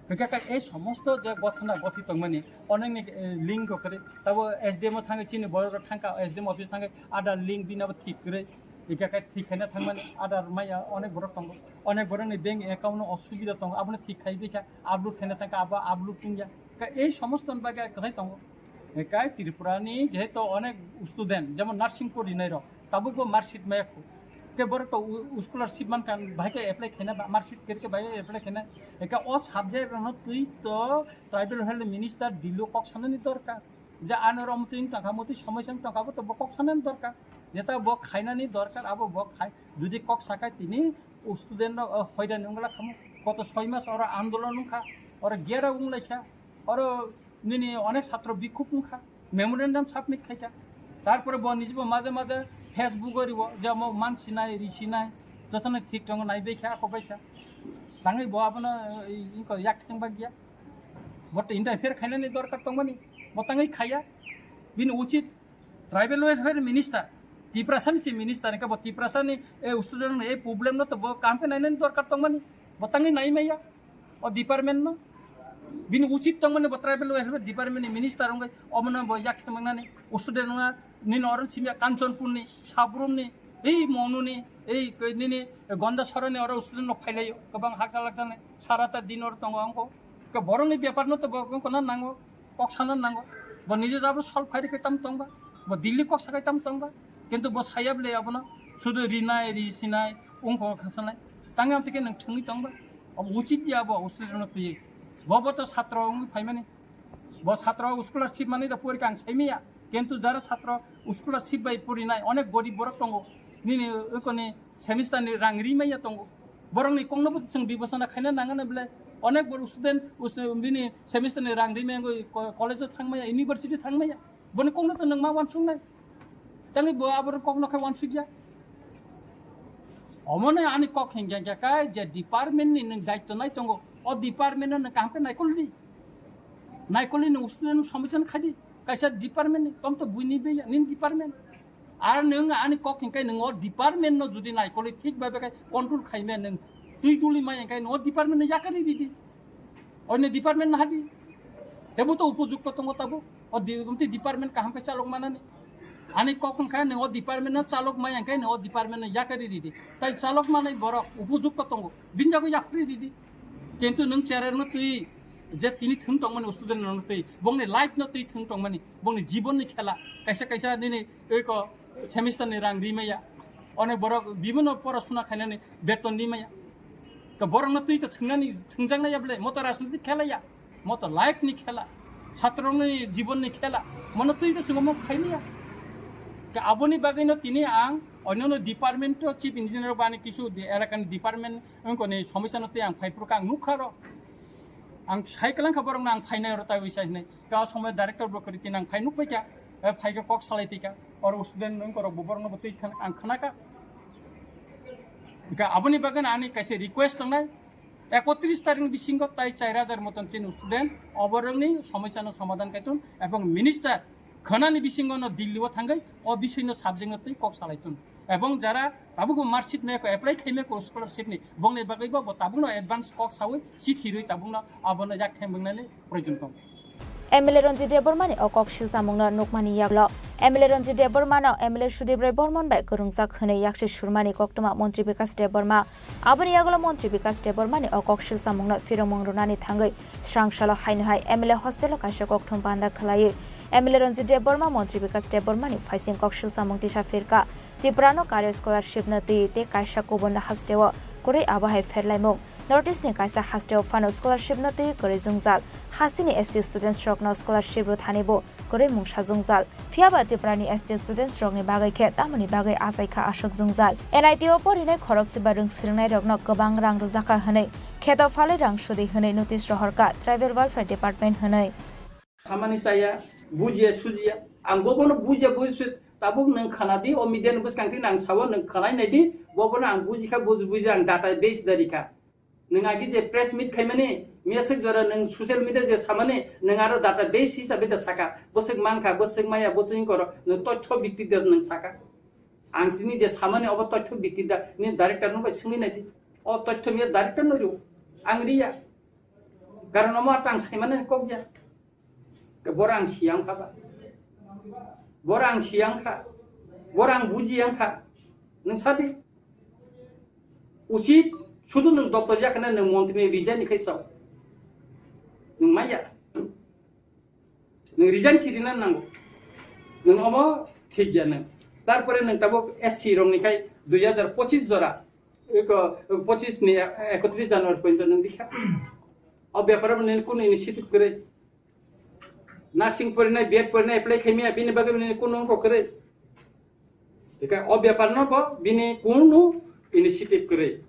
Hwnkhe kha ei somosto je gothona gothi tongmani onekni, eh, link rok kwrwi. Tabo S D M o thangwi chini borok rok thangkha, S D M office thangwi Aadhaar link bini abo thik kwrwi. Hwnkhe kha thik khaina thangmani Aadhaar maya onek borok tongo. Onek borokni bank account no osubida tongo, abono thik khai bikha, upload khaina thangkha, abo upload wngya. Kha ei somosto ni bagwi kwchai tongo. Kai Tripura ni jehetu onek student, jemon nursing porinai rok, tabuk bo marksheet maya khu. Ke borok to u-, scholarship mankha, bahai khe apply khaina ba, marksheet kwrwi khe bahai apply khaina. Eka o subject rokno twi to tribal health minister Delhi o kok sanani dorkar. Je ano rom twi tongkha, motwi somoi sam tongkha, bo to bo kok sanani dorkar. Jeta bo khainani dorkar, abo bo khai, jodi kok sakai tini student rok, o, hoidani wngla khamu. Koto soi mas oro andolon wngkha, oro gera wnglaikha. Oro nini onek satro bikhub wngkha, memorandum submit khaikha. Tarpore bo nijebo maje maje Facebook o riwo, je omo man sinai, ri sinai, jotono thik tongo nai baikha, ako baikha. Tangwi bo abono, eh, ingko yak thang bagya. Bo to interfere khainani dorkar tongmani, bo tangwi khaiya. Bini uchit Tribal Welfare Minister, Tiprasani si minister, hingke bo Tiprasani, eh, student ni, eh, problem no to bo kaham khe nainani dorkar tongmani, bo tangwi nai maya. O department no bini uchit tongmani bo tribal welfare department ni minister wngwi omono bo yak tongmani usude nungna nini oron simya Kanchanpur ni, Sabrum ni, ei Monu ni, ei nini Gonda Sora ni oro usude no phailaio kwbang hakjal hakjal ni sara ta din oro tongo angko ke borok ni bepar no to bo kono nango kok sana nango bo nije jabo solve khai khe tam tongba bo Delhi kok sakai tam tongba kintu bo sayab le abono sudu rinai ri sinai ungko khasanai. Tangam tike nang thungwi tongba. Obo uchit ya bo usri no twi. Bo bo to satro wng phaimani. Bo satro scholarship mani da porika ang saimiya. Kintu jara satro scholarship bai porinai onek gorib borok tongo. Nini ukoni semester ni rang ri maya tongo. Borok ni kongno bo chwng bibosona khaina nangana bile. Onek bor student us-, bini semester ni rang ri maya ko-, college o thangmaya, university thangmaya. Boni kokno to nwng ma uansuknai. Tangwi bo aboro kokno khe uansukya. Omono ani kok hinkhe hinkhe khe je department ni nwng daityo nai tongo, o department no nwng kaham khe naikol di. Naikol di nwng student no somesya no khai di. Kaisa department ni, tom to buini beya, nini department. Ar nwng ani kok hinkhe nwng o department no jodi naikolwi thik bhabe khe control khaimaya nwng twi tuli maya hinkhe nwng o department no yakari ridi. Oino department no hadi. Tebo to upojukto tongo tabo. O di-, umti department kaham khe chalok manani. Ani kok wngkha nwng o department no chalok maya hinkhe nwng o department no yakari ridi. Tai chalok manai borok upojukto tongo. Bini jago yapri ridi. Kintu nwng cherai no twi je tini thung tongmani student no twi. Bongni life no twi thung tongmani. Bongni jibon ni khela. Kaisa kaisa nini eko semester ni rang ri maya. Onek borok bibino porasuna khainani beton ri maya. Ka borokno twi ka thwngnani thwngjaknai ya bwle, mo to rajniti khelaiya, mo to life ni khela, satrokni jibon ni khela, mono twi ka chwngmo khaimaya. Ka aboni bagwino tini ang onyono department o chief engineer bani kisu de elakani department wngkoni somosya no twi ang phaiphuru ka ang nukha ro. Ang sai kwlangkha borokno ang phainai oro tai wi sai hinai. Ka o somoi director bo kwrwi tini ang phai nuk paikha, eh, phaikhe kok salai twi kha, oro student wngkorok bo borokno bo twi khan ang khnakha. Ka aboni bagwino ani kaisa request tongnai, ekotris tarikni bisingo tai char hajar moton chini student oborokni somosya no somadhan kaiton ebong minister khwnani bisingo no Delhi o thangwi o bisoi no subject no twi kok salai ton. Ebong jara tabuk bo marksheet no eko apply khaimaya ko scholarship ni, bongni bagwi bo, bo tabuk no advance kok sawi chithi rwi tabuk no abono yak thembwngnani proyojon tong. M L A Ranjit Debbarma ni o kok silchamung no nukmani yagulo M L A Ranjit Debbarma no M L A Sudip Roy Bormon bai kwrwngjak hwnwi yaksi surmani koktwma Montri Bikas Debbarma. Aboni yagulo Montri Bikas Debbarma ni o kok silchamung no phirongmung rwnani thangwi srang salo haino hai M L A hostel o kaisa kokthum panda khwlaiwi M L A Ranjit Debbarma, Montri Bikas Debbarma ni phaising kok silchamung tisa phirka. Tiprano karwi scholarship no twi tei kaisa kubun hasteo kwrwi abo hai pherlaimung. North East ni kaisa hasteo phano scholarship no twi kwrwi jwngjal. Hasteni S T students rokno scholarship rwthani bo kwrwi mungsa jwngjal. Phiyaba Tiprani S T students rokni bagwi khe tamoni bagwi achaikha aswk jwngjal. N I T o porinai khorokse ba rwng swrwngnai rokno kwbang rang rwjakha hwnwi, kheto phalwi rang sudi hwnwi notice rohorkha Tribal Welfare Department hwnwi. Samani chaya, bujiya, sujiya. Ang bo bono bujiya, bujiya, su-, tabuk nwng khana di, o media ni bwskang twi nang sao, nwng khanai nai di, bo bono ang bujikha, buji, buji, ang data base da rikha. Nwng agi je press meet khaimani, miyaswk jora nwng social media je samani, nwng aro data base hisabe da saka, bwswk mankha, bwswk maya, bo twi koro, nwng tothyo bikti da nwng saka. Ang tini je samani obo tothyo bikti da, ni director no bai swngwi nai di. O tothyo miya director no rw, ang riya. Karon omo atang saimani kok ya. Borang siyang kha ba. Borang siyang kha. Borang bujiyang kha. Nwng sadi. Usit sudu nwng doctor ya kana nwng montri ni resign ni khai sao. Nwng maya. Nwng resign sirina nango. Nwng omo thik ya nwng. Tarpore nwng tabuk S C rong ni khai dui hajar pochis jora. Eko pochis ni ekotris January pointo nwng dikha. O bepar ni kunu initiative kore. Nursing porinai, B Ed porinai apply khaimaya, bini bagwi bini kunu wngkha kwrwi. Tei o bepar no bo bini kunu initiative kwrwi.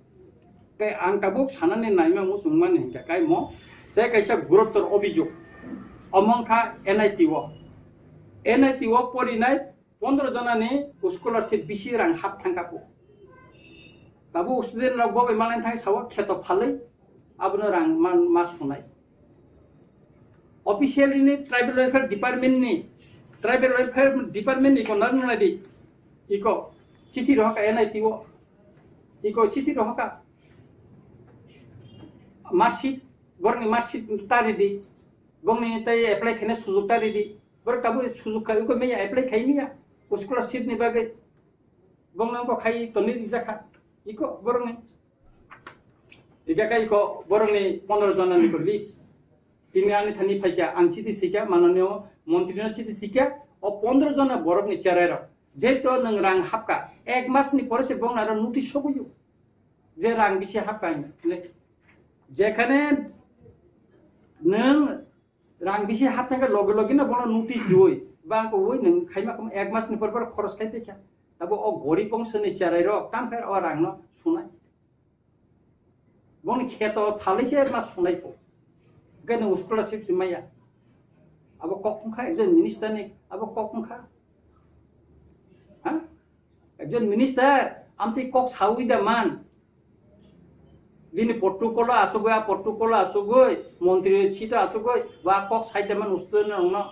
Tei ang tabuk sanani naima muchungmani hinkha kaimo tei kaisa gurutor obijog. Omo wngkha N I T o. N I T o porinai pondro jona ni scholarship bisi rang hap thangkha po. Tabuk student rok bo bai malai thang sao kheto phalwi abono rang man ma sunai. Officially ni tribal welfare department ni, tribal welfare department ni ko narwk nai di. Iko chithi rohorkha N I T o. Iko chithi rohorkha. Marksheet, borni marksheet ta ridi. Bongni tai apply khaina sujug ta ridi. Borok tabuk sujug khai, iko meya apply khai meya. Scholarship ni bagwi. Bongno wngkha khai tonwi rijak kha. Iko borokni. Ika kha iko borokni pondro jona ni list. Tini ani thani phaikha, ang chiti sikha, mananiyo montri no chiti sikha, o pondro jona borokni cherai rok. Jeto nwng rang hapkha, ek mas ni pore se bongno aro notice sogoyo. Je rang bisi hapkha hinwi. Jekhane nwng rang bisi hapthangkhe loge loge no bono notice riwi, bang kowi nwng khaima khaima ek mas ni por por khoros khai tei kha. Tabo o gorib bongsoni cherai rok tam khe o rang no sunai. Boni kheto phalwi se ma sunai ko. Hwnkhe nwng scholarship si maya. Abo kok wngkha ekjon minister ni, abo kok wngkha. Ha? Ekjon minister amtwi kok sawi da man. Bini protocol asugwi, a protocol asugwi, montri sita asugwi, ba kok sai da man usto no no.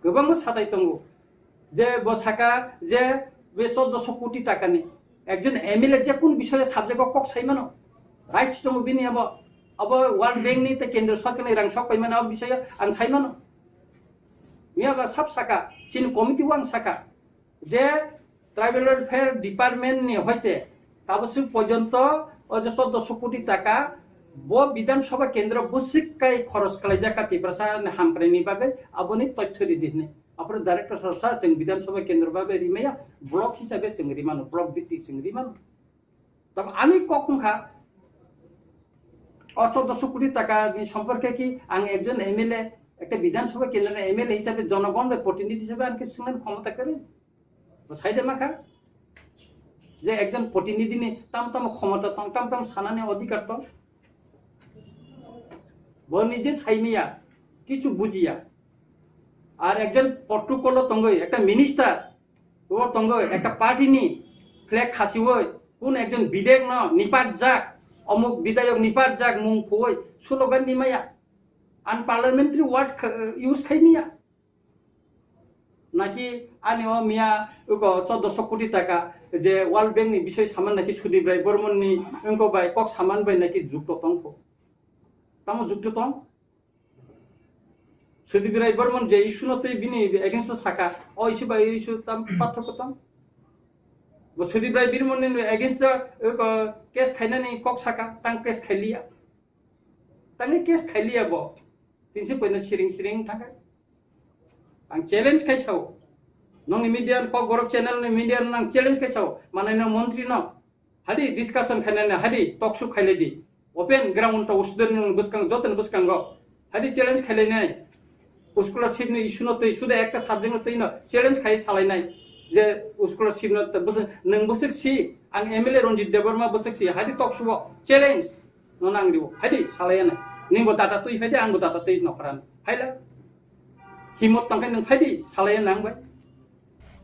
Kwbangma satai tongo. Je bo saka je be choddoso koti takani ekjon M L A je kun bisoye subject o kok sai mano. Right tongo bini abo. Abo World Bank ni tei Kendra Sorkar ni rang sok pai mano abo bisoye ang sai mano. Miya ba sab saka, chini committee o ang saka. Je Tribal Welfare Department ni hoite taboswk porjonto o je choddoso koti taka bo Bidhan Sabha kendro bwswk kai khoros khlaijak kha Tiprasa ni hamkrai ni bagwi, aboni toithyo ridi hwnwi. Aphuru director sir sa chwng Bidhan Sabha kendro bagwi rimaya, block hisabe chwng rimano, block bhitti chwng rimano. Tamo ani kok wngkha, o choddoso koti taka ni somporke ki ang ekjon M L A, ekta Bidhan Sabha kendro ni M L A hisabe jonogon bai protinidhi hisabe ang khe swngnani khomota kwrwi. Bo sai de makha je ekjon protinidhi ni tam tam khomota tong, tam tam sanani odhikar tong. Bo nije saimiya, kichu bujiya. Ar ekjon protocol o tongwi, ekta minister o tongwi, ekta party ni flag khasiwi, kun ekjon bidek no nipat jak, omuk bidayok nipat jak mung khoi, slogan ni maya. Unparliamentary word kha-, use khai miya. Naki ani o miya uko choddoso koti taka je World Bank ni bisoi saman naki Sudip Rai Bormon ni wngko bai kok saman bai naki jukto tongkho. Tamo jukto tong? Sudip Rai Bormon je issue no tei bini against o saka, o issue bai issue tam pathoko tong? Bo Sudip Rai Bormon ni against o uko case khainani kok saka, tang case khailiya. Tangwi case khailiya bo. Tinsi poino siring siring thangkha. Ang challenge khai sao. Nongni media, Kokborok channel ni media no ang challenge khai sao. Manai no montri no. Hadi discussion khainai, hadi talk show khailai di. Open ground to student no bwskang, joto ni bwskango. Hadi challenge khailai nai. Scholarship ni issue no tei suda ekta subject no tei no challenge khai salai nai. Je scholarship no tei bwswk, nwng bwswk si, ang M L A Ranjit Debbarma bwswk si, hadi talk show o challenge. No nang ribo. Phaidi, salaya nai. Ningbo data twi phaidi, angbo data twi nokharan. Phaila. Himot tangkai nung phaidi, salaya nang bai.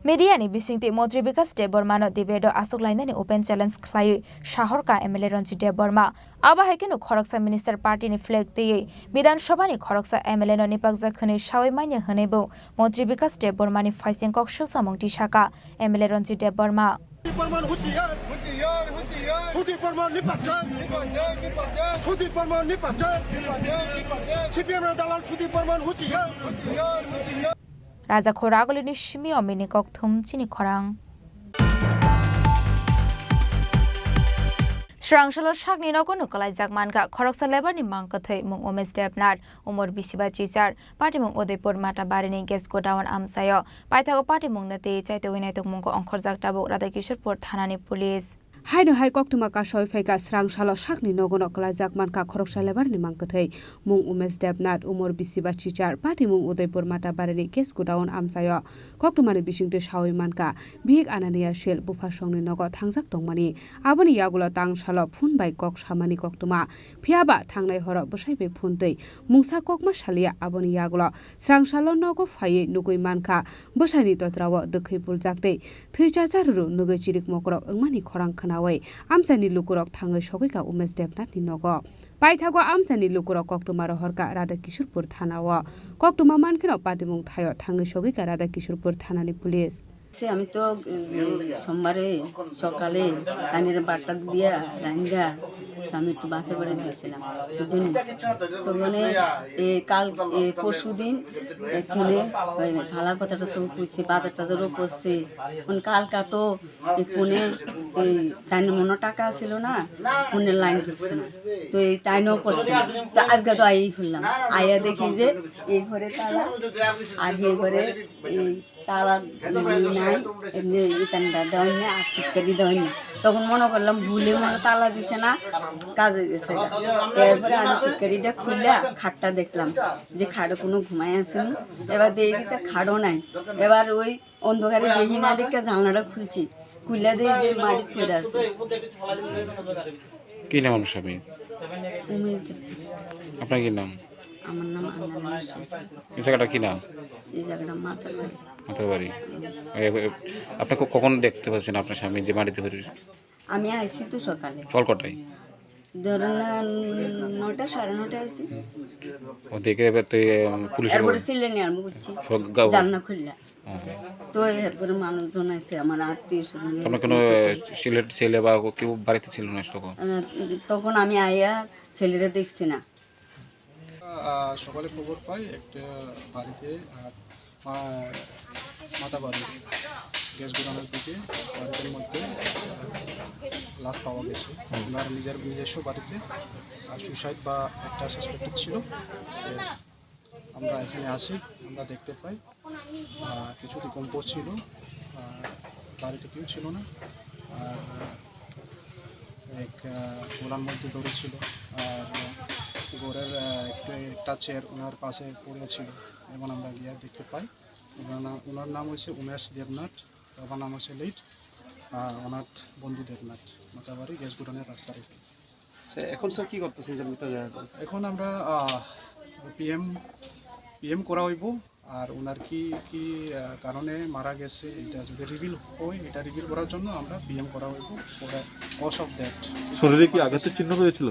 Media ni bisingtwi Montri Bikas Debbarma no debate o aswk lainani open challenge khlaiwi sahorkha M L A Ranjit Debbarma. Abo hai kheno khoroksa minister party ni flag twiwi Bidhan Sabha ni khoroksa M L A no nipakjak hwnwi sawi manya hwnwi bo Montri Bikas Debbarma ni phaising kok swlsamung tisaka M L A Ranjit Debbarma. Sudip বর্মন হুঁশিয়ার। হুঁশিয়ার, হুঁশিয়ার। সুদীপ বর্মন নিপাত চাই। নিপাত চাই, নিপাত চাই। সুদীপ বর্মন নিপাত চাই। নিপাত চাই, নিপাত চাই। সিপিএম এর দালাল সুদীপ বর্মন হুঁশিয়ার। হুঁশিয়ার, হুঁশিয়ার। Raja Khoragulini simi omini kokthum chini khorang. Srangsalo sakni nogo no kwlaijak mankha khoroksa labour ni mang kwthwi mung Umesh Debnath, umor bisiba chichar, patimung Udaipur Matabari ni gas godown amchaio. Paithago patimungno tei chaitogwi naitokmungo ongkhorjak tabuk Radhakishorpur thanani police. Haino hai koktwma kasawi phaikha, srangsalo sakni nogono kwlaijak mankha khoroksa labour ni mang kwthwi. Mung Umesh Debnath, umor bisiba chichar, patimung Udaipur Matabari ni gas godown amchaio. Koktwmani bisingtwi sawi mankha, Bhik Anania Shil buphasongni nogo thangjak tongmani. Aboni yagulo tangsalo phone bai kok samani koktwma. Phiyaba thangnai horo bwsai bai phone twi mungsa kokma salia, aboni yagulo srangsalo nogo phaiwi nugwi mankha, bwsaini totrao dwkhwi puljak tei thwi cha cha rwrw nugwi chirik mokorok wngmani khorang khwnawi amchaini lukurok thangwi sogwikha Umesh Debnathni nogo. Paithago amchaini lukurok koktwma rohorkha Radhakishorpur thanao. Koktwma mankheno patimung thaio thangwi sogwikha Radhakishorpur thanani police. সে আমি তো, এ, সোমবারে সকালে কানের বাট্টা দিয়া রান্দা, তো আমি একটু বাপের বাড়ি দিয়েছিলাম, বুঝলি? তো ওখানে, এ, কাল, এ, পরশু দিন, এ, ফোনে, ওই ভালা কথাটা তো কইছে, বাজার টাজারও করছে। এখন কালকা তো এই ফোনে, এই তাইনের মনে টাকা ছিল না, ফোনে লাইন করছে না, তো এই তাইনও করছে না। তো আজকে তো আইয়াই ফেললাম, আইয়া দেখি যে এই ঘরে তালা, আর এই ঘরে এই তালা নাই, এমনি ইতানটা দেওয়া নেই, আর সিটকারি দেওয়া নেই। তখন মনে করলাম ভুলে মনে তালা দিছে না, কাজে গেছে গা। এরপরে আমি সিটকারিটা খুললা খাটটা দেখলাম যে খাটে কোনো ঘুমাই আসেনি। এবার দেখি তো খাটও নাই। এবার ওই অন্ধকারে দেখি না দেখে জানলাটা খুলছি, খুললে দেখি যে মাটিত পড়ে আছে। কি নাম আপনার স্বামী? উমির দেবী। আপনার কি নাম? আমার নাম আন্নান হোসেন। এই জায়গাটা কি নাম? এই জায়গাটা মাতার বাড়ি। মাতার বাড়ি। এই, এই, আপনি ক- কখন দেখতে পাচ্ছেন আপনার স্বামী যে মাটিতে পড়ে? আমি আইছি তো সকালে, সকাল কটায়? ধরেন আহ, নয়টা, সাড়ে নয়টা আইছি। ও দেখে এবার তো, উম, পুলিশের এরপরে সিলে নিয়ে আরম্ভ করছি, এবার গা- জানলা খুললা। হ্যাঁ। তো এরপরে মানুষজন আছে, আমার আত্মীয় স্বজন। আপনার কোনো সিলেট ছেলে বা কেউ বাড়িতে ছিল না তখন? আহ, তখন আমি আইয়া ছেলেরা দেখছি না। আহ, সকালে খবর পাই একটা বাড়িতে, আহ, মা- মাতাবাড়ি গ্যাস গুদামের দিকে বাড়ির মধ্যে, আহ, লাশ পাওয়া গেছে। ওনার নিজের নিজস্ব বাড়িতে সুইসাইড বা একটা সাসপেক্টেড ছিল। তো আমরা এখানে আসি, আমরা দেখতে পাই, আহ, কিছু ডিকম্পোজ ছিল, আহ, বাড়িতে কেউ ছিল না। আর এক, আহ, গোলার মধ্যে দড়ি ছিল, আর ঘরের, আহ, একটু একটা চেয়ার ওনার পাশে পড়ে ছিল। এবং আমরা গিয়ে দেখতে পাই ওনার নাম, ওনার নাম হচ্ছে উমেশ দেবনাথ, বাবার নাম হচ্ছে লেট, আহ, অনাথ বন্ধু দেবনাথ, মাতাবাড়ি গ্যাস গুডাউনের রাস্তার এখানে। আচ্ছা, এখন স্যার কি করতেছেন যে মৃতদেহ? এখন আমরা পিএম পিএম করা হইব। আর ওনার কি কি আহ, কারণে মারা গেছে, এটা যদি রিভিল হয়, এটা রিভিল করার জন্য আমরা পিএম করা হইব, কজ অফ ডেথ। শরীরে কি আঘাতের চিহ্ন রয়েছিল?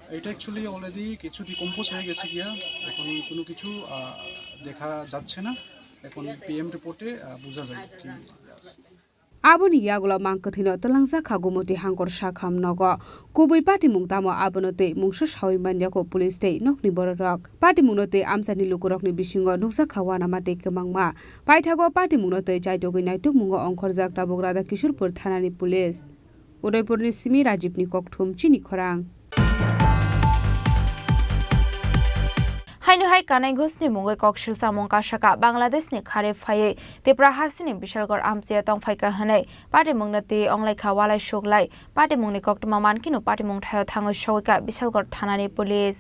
এটা অ্যাকচুয়ালি অলরেডি কিছু ডিকম্পোজ হয়ে গেছে গিয়া, এখন কোনো কিছু আহ, দেখা যাচ্ছে না। এখন পিএম রিপোর্টে বোঝা যায় কি আছে। Aboni yagulo mang kwthwino twlangjak kha Gumoti Hangkor Sakham nogo. Kubui patimung tamo abono tei mungsa saui manya kho police tei nokni bororok. Patimungno tei amchaini lukurokni bisingo nukjak kha uanama tei kwbangma. Paithago patimungno tei chaitogwi naitukmungo ongkhorjak tabuk Radha Kishorpur thanani police. Udaipurni simi Rajibni kokthum chini khorang. Haino hai Kanai Ghosni mungwi koksil chamung kasaka Bangladeshni khare phaiwi Tipra hasteni Bishalgarh amchaio tongphaika hwnwi patimungno twi onglaikha walai suklai. Patimungni koktwma mankhe no patimung thaio thangwi sogwikha Bishalgarh thanani police.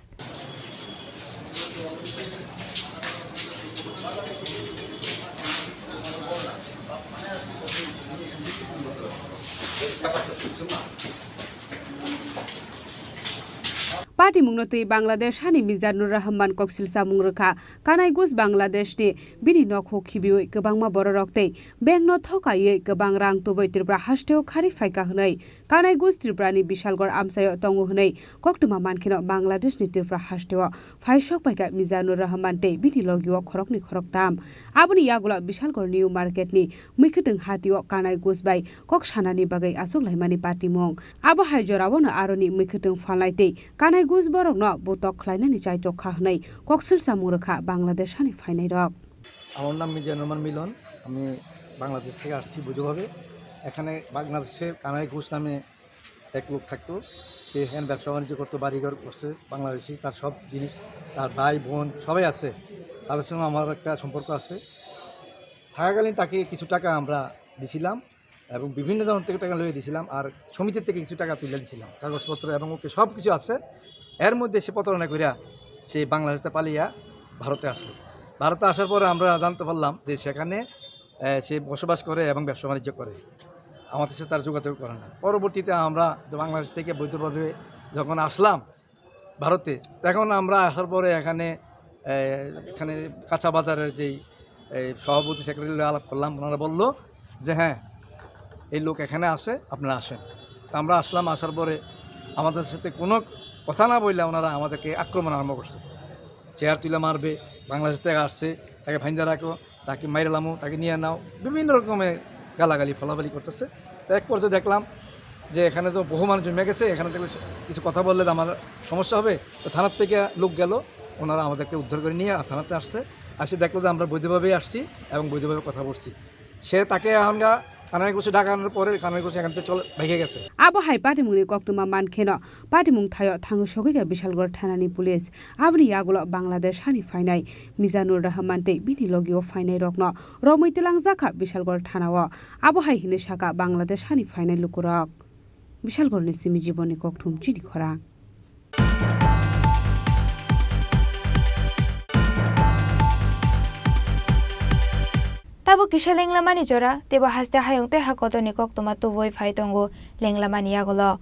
Patimungno twi Bangladesh hani Mizanur Rahman koksil chamung rwkha. Kanai Ghos Bangladesh ni bini nok huk khibiwi kwbangma bororok tei bank no thokaiwi kwbang rang tubui Tripura hasteo khari phaika hwnwi Kanai Ghos Tripura ni Bishalgarh amchaio tongo hwnwi koktwma mankheno Bangladesh ni Tripura hasteo phaisok paikha Mizanur Rahman tei bini logio khoroknwi khoroktam. Aboni yagulo Bishalgarh New Market ni Mwkhwtwng hatio Kanai Ghos bai kok sanani bagwi achuk laimani patimung. Abo hai jorao no aroni mwkhwtwng phalnai tei Kanai Ghos borokno butok khlainani chaitok kha hwnwi koksil chamung rwkha Bangladesh hani phainairok. আমার নাম মিজানুর রহমান মিলন। আমি বাংলাদেশ থেকে আসছি বৈধভাবে। এখানে বাংলাদেশে কানাই ঘোষ নামে এক লোক থাকতো। সে এখানে ব্যবসা বাণিজ্য করতো, বাড়িঘর করছে বাংলাদেশি। তার সব জিনিস, তার ভাই বোন সবাই আছে। তাদের সঙ্গে আমার একটা সম্পর্ক আছে। থাকাকালীন তাকে কিছু টাকা আমরা দিছিলাম এবং বিভিন্ন ধরন থেকে টাকা লইয়া দিছিলাম, আর সমিতির থেকে কিছু টাকা তুলে দিছিলাম, কাগজপত্র এবং ওকে সব কিছু আছে। এর মধ্যে সে প্রতারণা করিয়া সে বাংলাদেশে পালিয়া ভারতে আসলো। ভারতে আসার পরে আমরা জানতে পারলাম যে সেখানে, আহ, সে বসবাস করে এবং ব্যবসা বাণিজ্য করে। আমাদের সাথে তার যোগাযোগ করে না। পরবর্তীতে আমরা যে বাংলাদেশ থেকে বৈধভাবে যখন আসলাম ভারতে, তখন আমরা আসার পরে এখানে, আহ, এখানে কাঁচা বাজারের যেই এই সভাপতি সেক্রেটারি লগে আলাপ করলাম, ওনারা বলল যে হ্যাঁ, এই লোক এখানে আছে, আপনারা আসেন। তো আমরা আসলাম, আসার পরে আমাদের সাথে কোনো কথা না বললে ওনারা আমাদেরকে আক্রমণ আরম্ভ করছে। চেয়ার তুলে মারবে, বাংলাদেশ থেকে আসছে, তাকে ফাইন্দা রাখো, তাকে মাইরে লামো, তাকে নিয়ে নাও, বিভিন্ন রকমের গালাগালি ফলাফলি করতেছে। তো এক পর্যায়ে দেখলাম যে এখানে তো বহু মানুষ জমে গেছে, এখানে দেখলে কিছু কথা বললে তো আমার সমস্যা হবে। তো থানার থেকে লোক গেল, ওনারা আমাদেরকে উদ্ধার করে নিয়ে থানাতে আসছে। আসে দেখলো যে আমরা বৈধভাবেই আসছি এবং বৈধভাবে কথা বলছি। সে তাকে এখনকার কানাইকুছি ডাকানোর পরে কানাইকুছি এখান থেকে চলে ভেগে গেছে। Abo hai patimungni koktwma mankheno, patimung thaio thangwi sogwikha Bishalgarh thanani police. Aboni yagulo Bangladesh hani phainai Mizanur Rahman tei bini logio phainairokno romwi twlangjakha Bishalgarh thanao. Abo hai hwnwi sakha Bangladesh hani phainai lukurok. Bishalgarhni simi Jibonni Kokthum chini khorang. Tabuk kisa lenglamani jora, teibo haste hayung tei ha kotorni koktwma tubui phai tongo lenglamani yagulo.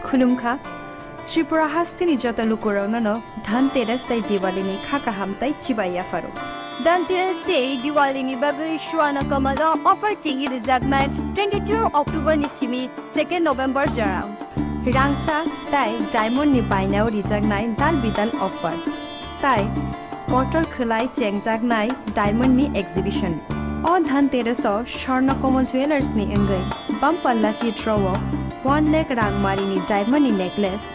Khulumkha, Tripura hasteni joto lukurokno no Dhanteras tei Diwalini kha kaham tei chibai yapharo. Dhanteras tei Diwalini bagwi Swarna Kamal o offer chengwi rijaknai twenty-two October ni simi second November jorao. Rangchak tei diamond ni bainao rijaknai dal bidal offer. Tai kotor khwlai chengjaknai diamond ni exhibition. O Dhanteras o Swarna Kamal Jewellers ni wngwi bumper lucky draw o one lakh rangmari ni diamond ni necklace,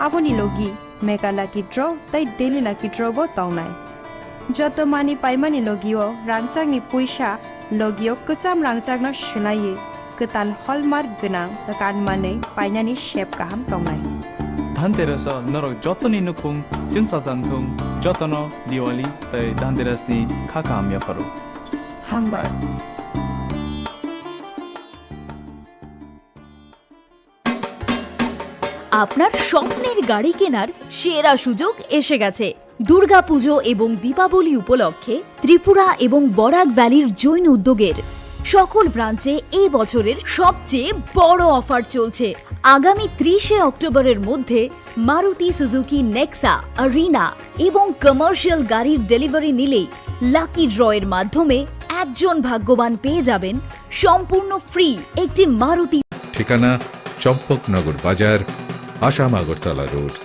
aboni logi mega lucky draw tei daily lucky draw bo tongnai. Joto mani paimani logio rangchakni puisa, logio kwcham rangchakno swlaiwi kwtal hallmark gwnang kanmanwi painani sep kaham tongnai. Dhanteras o norok jotoni nukhung chwngsajak thung, jotono Diwali tei Dhanteras ni kha kaham yapharo. Hambai. আপনার স্বপ্নের গাড়ি কেনার সেরা সুযোগ এসে গেছে। দুর্গাপুজো এবং দীপাবলি উপলক্ষে ত্রিপুরা এবং বরাক ভ্যালির জৈন উদ্যোগের সকল ব্রাঞ্চে এই বছরের সবচেয়ে বড় অফার চলছে। আগামী ত্রিশে অক্টোবরের মধ্যে মারুতি সুজুকি নেক্সা, আরিনা এবং কমার্শিয়াল গাড়ির ডেলিভারি নিলেই লাকি ড্রয়ের মাধ্যমে একজন ভাগ্যবান পেয়ে যাবেন সম্পূর্ণ ফ্রি একটি মারুতি। ঠিকানা চম্পকনগর বাজার, Assam Agartala road.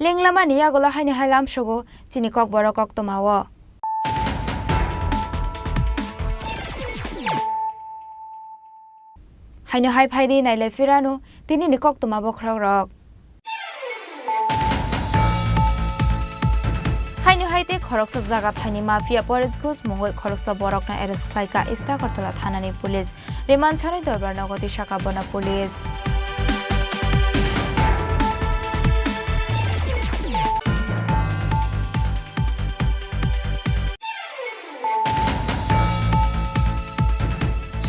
Lenglamani yagulo haino hai lamsogo chini kokborok koktwmao. Haino hai phaidi nailai phirano tinini koktwma bokhorokrok. Haino hai tei khoroksa jaga thaini mafia Paresh Ghosh mungwi khoroksa borokno arrest khlaikha East Agartala thanani police. Remand sanwi dorbar nogo twi saka bono police.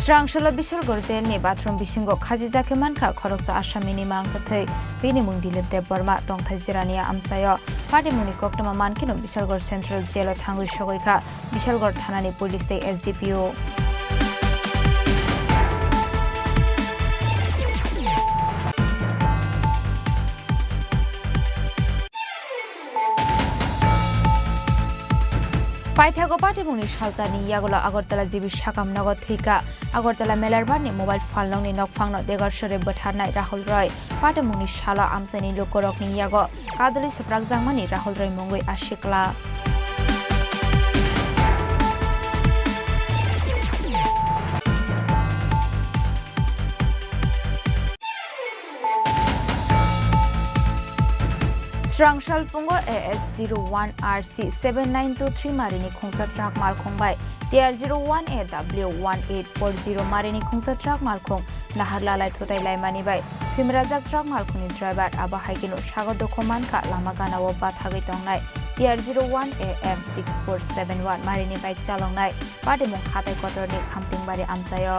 Srangsalo Bishalgarh jail ni bathroom bisingo khajijak khe mankha khoroksa Assamni mang kwthwi, bini mung Dilip Debbarma, tongthai Jirania amchaio. Patimungni koktwma mankheno Bishalgarh Central Jail o thangwi sogwi kha. Bishalgarh thanani police tei S D P O. Paithago patimungni salchani yagulo Agartala G B sakam nogo thwikha. Agartala Melarbarni mobile phalnokni nokphangno degarsore bwtharnai Rahul Roy. Patimungni salo amchaini lukurokni yago kadulwi swprakjakmani Rahul Roy mungwi asikla. Srangsal phungo A S zero one R C seven nine two three marini khungsa truck malkhung bai T R zero one A W one eight four zero marini khungsa truck malkhung Naharlalai thutai laimani bai thwimrajak truck malkhungni driver abo hai kheno sago dukhu mankha lama ganao bathagwi tongnai T R zero one A M six four seven one marini bike chalongnai patimung hatai kotorni Khamtingbari amchaio.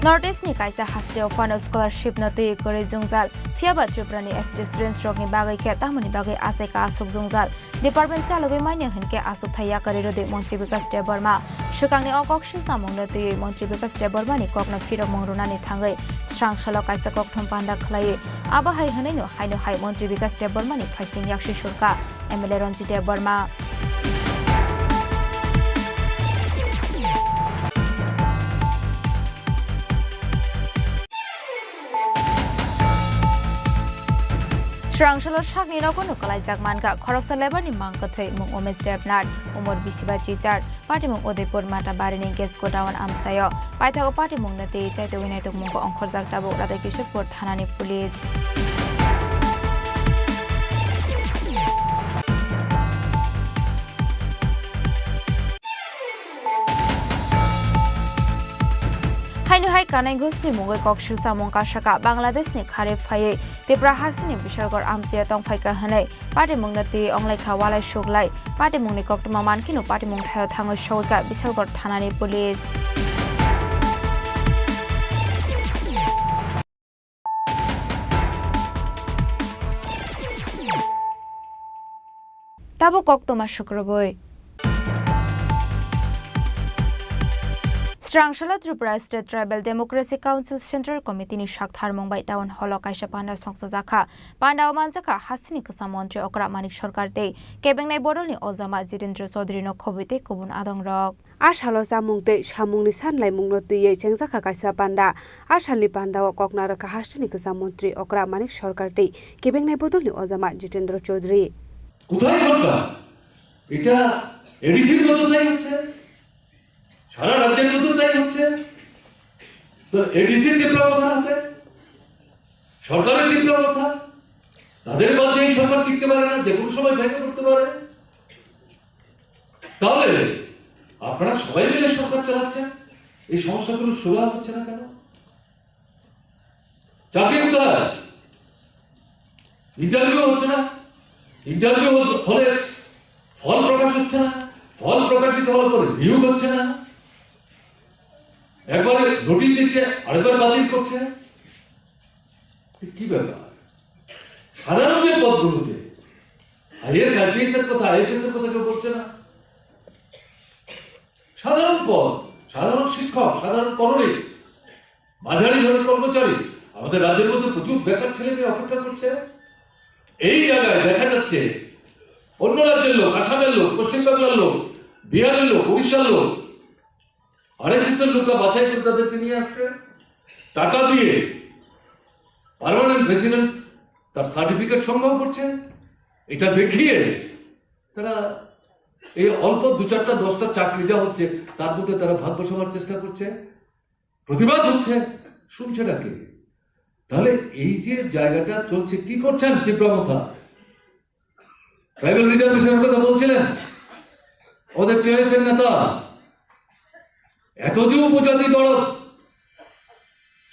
North East ni kaisa hasteo phano scholarship no twi kwrwi jwngjal Phiya ba Tripura ni S T students rok ni bagwi khe tamoni bagwi achai ka aswk jwngjal? Department chalogwi manya hinkhe achukthai yakarwi rwdi Montri Bikash Debbarma. Swkang ni o kok silchamung no twiwi Montri Bikash Debbarma ni kok no phirokmung rwnani thangwi srang salo kaisa kokthum panda khlaiwi abo hai hwnwi no haino hai Montri Bikash Debbarma ni phaising yaksi surka M L A Ranjit Debbarma. Srang salo sakni nogo no kwlaijak mankha khoroksa labour ni mang kwthwi mung Umesh Debnath, umor bisi ba chichar, patimung Udaipur Matabari ni gas godown amchaio. Paithago patimung no tei chaitogwi naitokmungo ongkhorjak tabuk Radhakishorpur thana ni police. Haino hai kanai ghusni mungwi kok silchamung kasaka Bangladesh ni kharwi phaiwi Tipra hasteni Bishalgarh amchaio tongphaikha hwnwi patimungno twi onglaikha walai suglai. Patimungni koktwma mankhe no patimung thaio thangwi sogwikha Bishalgarh thanani police. Tabuk koktwma sukrubui. Srang salo Tripura State Tribal Democracy Council Central Committee ni saktharmung bai Town Hall o kaisa panda songchajakha. Panda o manjakha hasteni kwcham montri Okra Manik Sarkar tei kebengnai bodol ni ojama Jitendra Chaudhary no khobwi tei kubun adong rok. A salo chamung tei samungni sanlaimungno twiwi chengjakha kaisa panda. A salni pandao kokna rwkha hasteni kwcham montri Okra Manik Sarkar tei kebengnai bodolni ojama Jitendra Chaudhary. কোথায় সরকার? এটা এডিসির মতো তাই হচ্ছে, সারা রাজ্যের মতো তাই হচ্ছে। তো এডিসি ত্রিপুরা প্রধান হাতে, সরকারের ত্রিপুরা প্রধান, তাদের বাদ দিয়ে এই সরকার টিকতে পারে না, যে কোনো সময় ভেঙে পড়তে পারে। তাহলে আপনারা সবাই মিলে সরকার চালাচ্ছেন, এই সমস্যাগুলো সুরাহা হচ্ছে না কেন? চাকরি কোথায়? ইন্টারভিউ হচ্ছে না। ইন্টারভিউ হলে ফল প্রকাশ হচ্ছে না। ফল প্রকাশিত হওয়ার পর নিয়োগ হচ্ছে না। একবারে নোটিশ দিচ্ছে, আরেকবার বাতিল করছে। কি ব্যাপার? সাধারণ যে পদগুলোতে আইএএস, আইপিএস এর কথা, আইএফএস এর কথা কেউ বলছে না। সাধারণ পদ, সাধারণ শিক্ষক, সাধারণ করণিক, মাঝারি ধরনের কর্মচারী, আমাদের রাজ্যের মধ্যে প্রচুর বেকার ছেলে মেয়ে অপেক্ষা করছে। এই জায়গায় দেখা যাচ্ছে অন্য রাজ্যের লোক, আসামের লোক, পশ্চিমবাংলার লোক, বিহারের লোক, উড়িষ্যার লোক, আরএসএস এর লোকরা বাছাই করে তাদেরকে নিয়ে আসছে, টাকা দিয়ে পার্মানেন্ট রেসিডেন্ট তার সার্টিফিকেট সংগ্রহ করছে। এটা দেখিয়ে তারা এই অল্প দু চারটা দশটা চাকরি যা হচ্ছে, তার মধ্যে তারা ভাগ বসাবার চেষ্টা করছে, প্রতিবাদ হচ্ছে, শুনছে না কে। তাহলে এই যে জায়গাটা চলছে, কি করছেন তীব্রমথা? ট্রাইবাল রিজার্ভেশনের কথা বলছিলেন ওদের টিআইএফ এর নেতা, এত যে উপজাতি দরদ,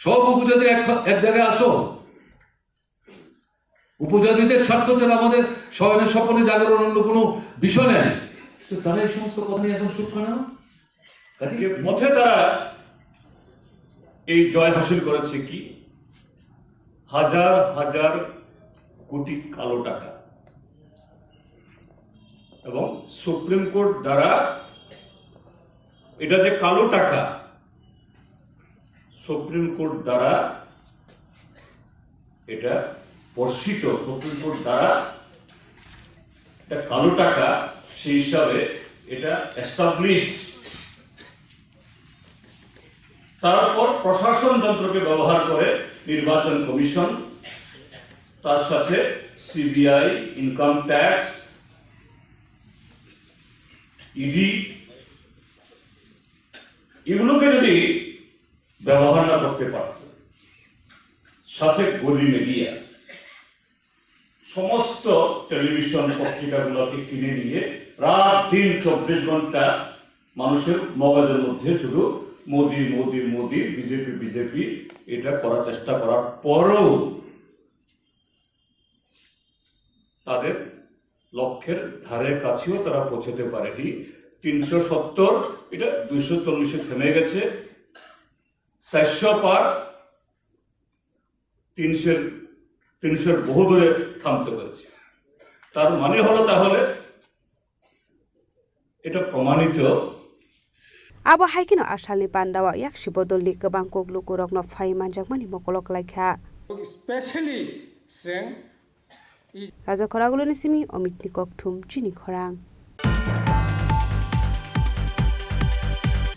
সব উপজাতি এক, এক জায়গায় আসো, উপজাতিদের স্বার্থ ছাড়া আমাদের শয়নের স্বপনে জাগরণ অন্য কোনো বিষয় নেই। তো তারা এই সমস্ত কথা নিয়ে এখন চুপ কেন? কাজে যে মঠে তারা এই জয় হাসিল করেছে কি? হাজার হাজার কোটি কালো টাকা। এবং সুপ্রিম কোর্ট দ্বারা এটা যে কালো টাকা, সুপ্রিম কোর্ট দ্বারা এটা বর্ষিত, সুপ্রিম কোর্ট দ্বারা এটা কালো টাকা, সেই হিসাবে এটা এস্টাবলিশড। তারপর প্রশাসন যন্ত্রকে ব্যবহার করে নির্বাচন কমিশন, তার সাথে সিবিআই, ইনকাম ট্যাক্স, ইডি, এগুলোকে যদি ব্যবহার না করতে পারত, সাথে গদি মিডিয়া, সমস্ত টেলিভিশন পত্রিকাগুলোকে কিনে নিয়ে রাত দিন চব্বিশ ঘন্টা মানুষের মগজের মধ্যে শুধু মোদি, মোদি, মোদি, বিজেপি, বিজেপি, এটা করার চেষ্টা করার পরেও তাদের লক্ষ্যের ধারে কাছেও তারা পৌঁছতে পারেনি। তিনশো সত্তর, এটা দুইশো চল্লিশে থেমে গেছে। চারশো পার, তিনশোর তিনশোর বহু দূরে থামতে হয়েছে। তার মানে হলো তাহলে এটা প্রমাণিত। Abo hai kheno a salni pandao yaksi bodolni kwbang kok lukurokno phai manjakmani mokolo klaikha. Specially, Seng Raja Khoraguluni simi Omitni kokthum chini khorang.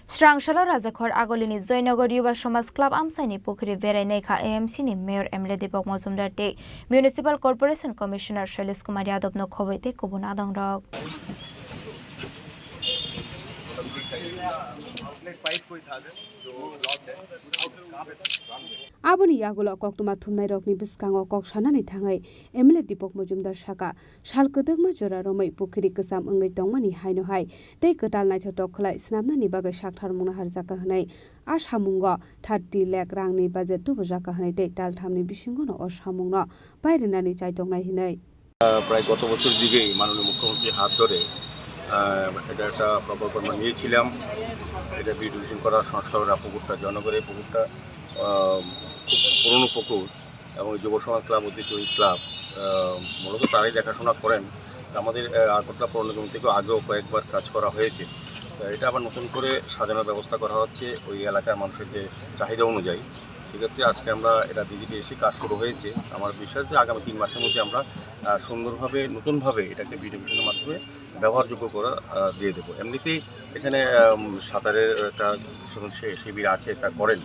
Srangsalo Rajakhor Agolini Joynagar Yuba Samaj Club amsaini pukhri berai naikha A M C ni Mayor M L A Deepak Majumdar tei Municipal Corporation Commissioner Shailesh Kumar Yadav no khoboi tei kubun adongrok. Aboni yagulo koktwma thumnairokni bwskango kok sanani thangwi M L A Deepak Majumdar saka, sal kwdwkma jora romwi pukhiri kwcham wngwi tongmani haino hai tei kwtal naithotok khlai swnamnani bagwi sakthar mungno harjakha hwnwi a samungo thirty lakh rangni budget tubujakha hwnwi tei talthamni bisingono o samungno pairinani chaitongnai hwnwi. আহ, প্রায় গত বছর দিকেই মাননীয় মুখ্যমন্ত্রীর হাত ধরে, আহ, এটা একটা প্রকল্প আমরা নিয়েছিলাম। এটা বিউটিফিকেশন করা, সংস্কার করা পুকুরটা, জনগণের পুকুরটা, আহ, খুব পুরনো পুকুর এবং যুব সমাজ ক্লাব অতিরিক্ত ওই ক্লাব, আহ, মূলত তারাই দেখাশোনা করেন। তো আমাদের, আহ, আগরতলা পৌর নিগম থেকেও আগেও কয়েকবার কাজ করা হয়েছে। তো এটা আবার নতুন করে সাজানোর ব্যবস্থা করা হচ্ছে ওই এলাকার মানুষের যে চাহিদা অনুযায়ী। সেক্ষেত্রে আজকে আমরা এটা ভিজিটে এসে কাজ শুরু হয়েছে। আমার বিশ্বাস যে আগামী তিন মাসের মধ্যে আমরা, আহ, সুন্দরভাবে, নতুনভাবে এটাকে বিউটিফিকেশনের মাধ্যমে ব্যবহারযোগ্য করে, আহ, দিয়ে দেবো। এমনিতেই এখানে, আম, সাঁতারের একটা প্রশিক্ষণ শি-, শিবির আছে, তা করেন।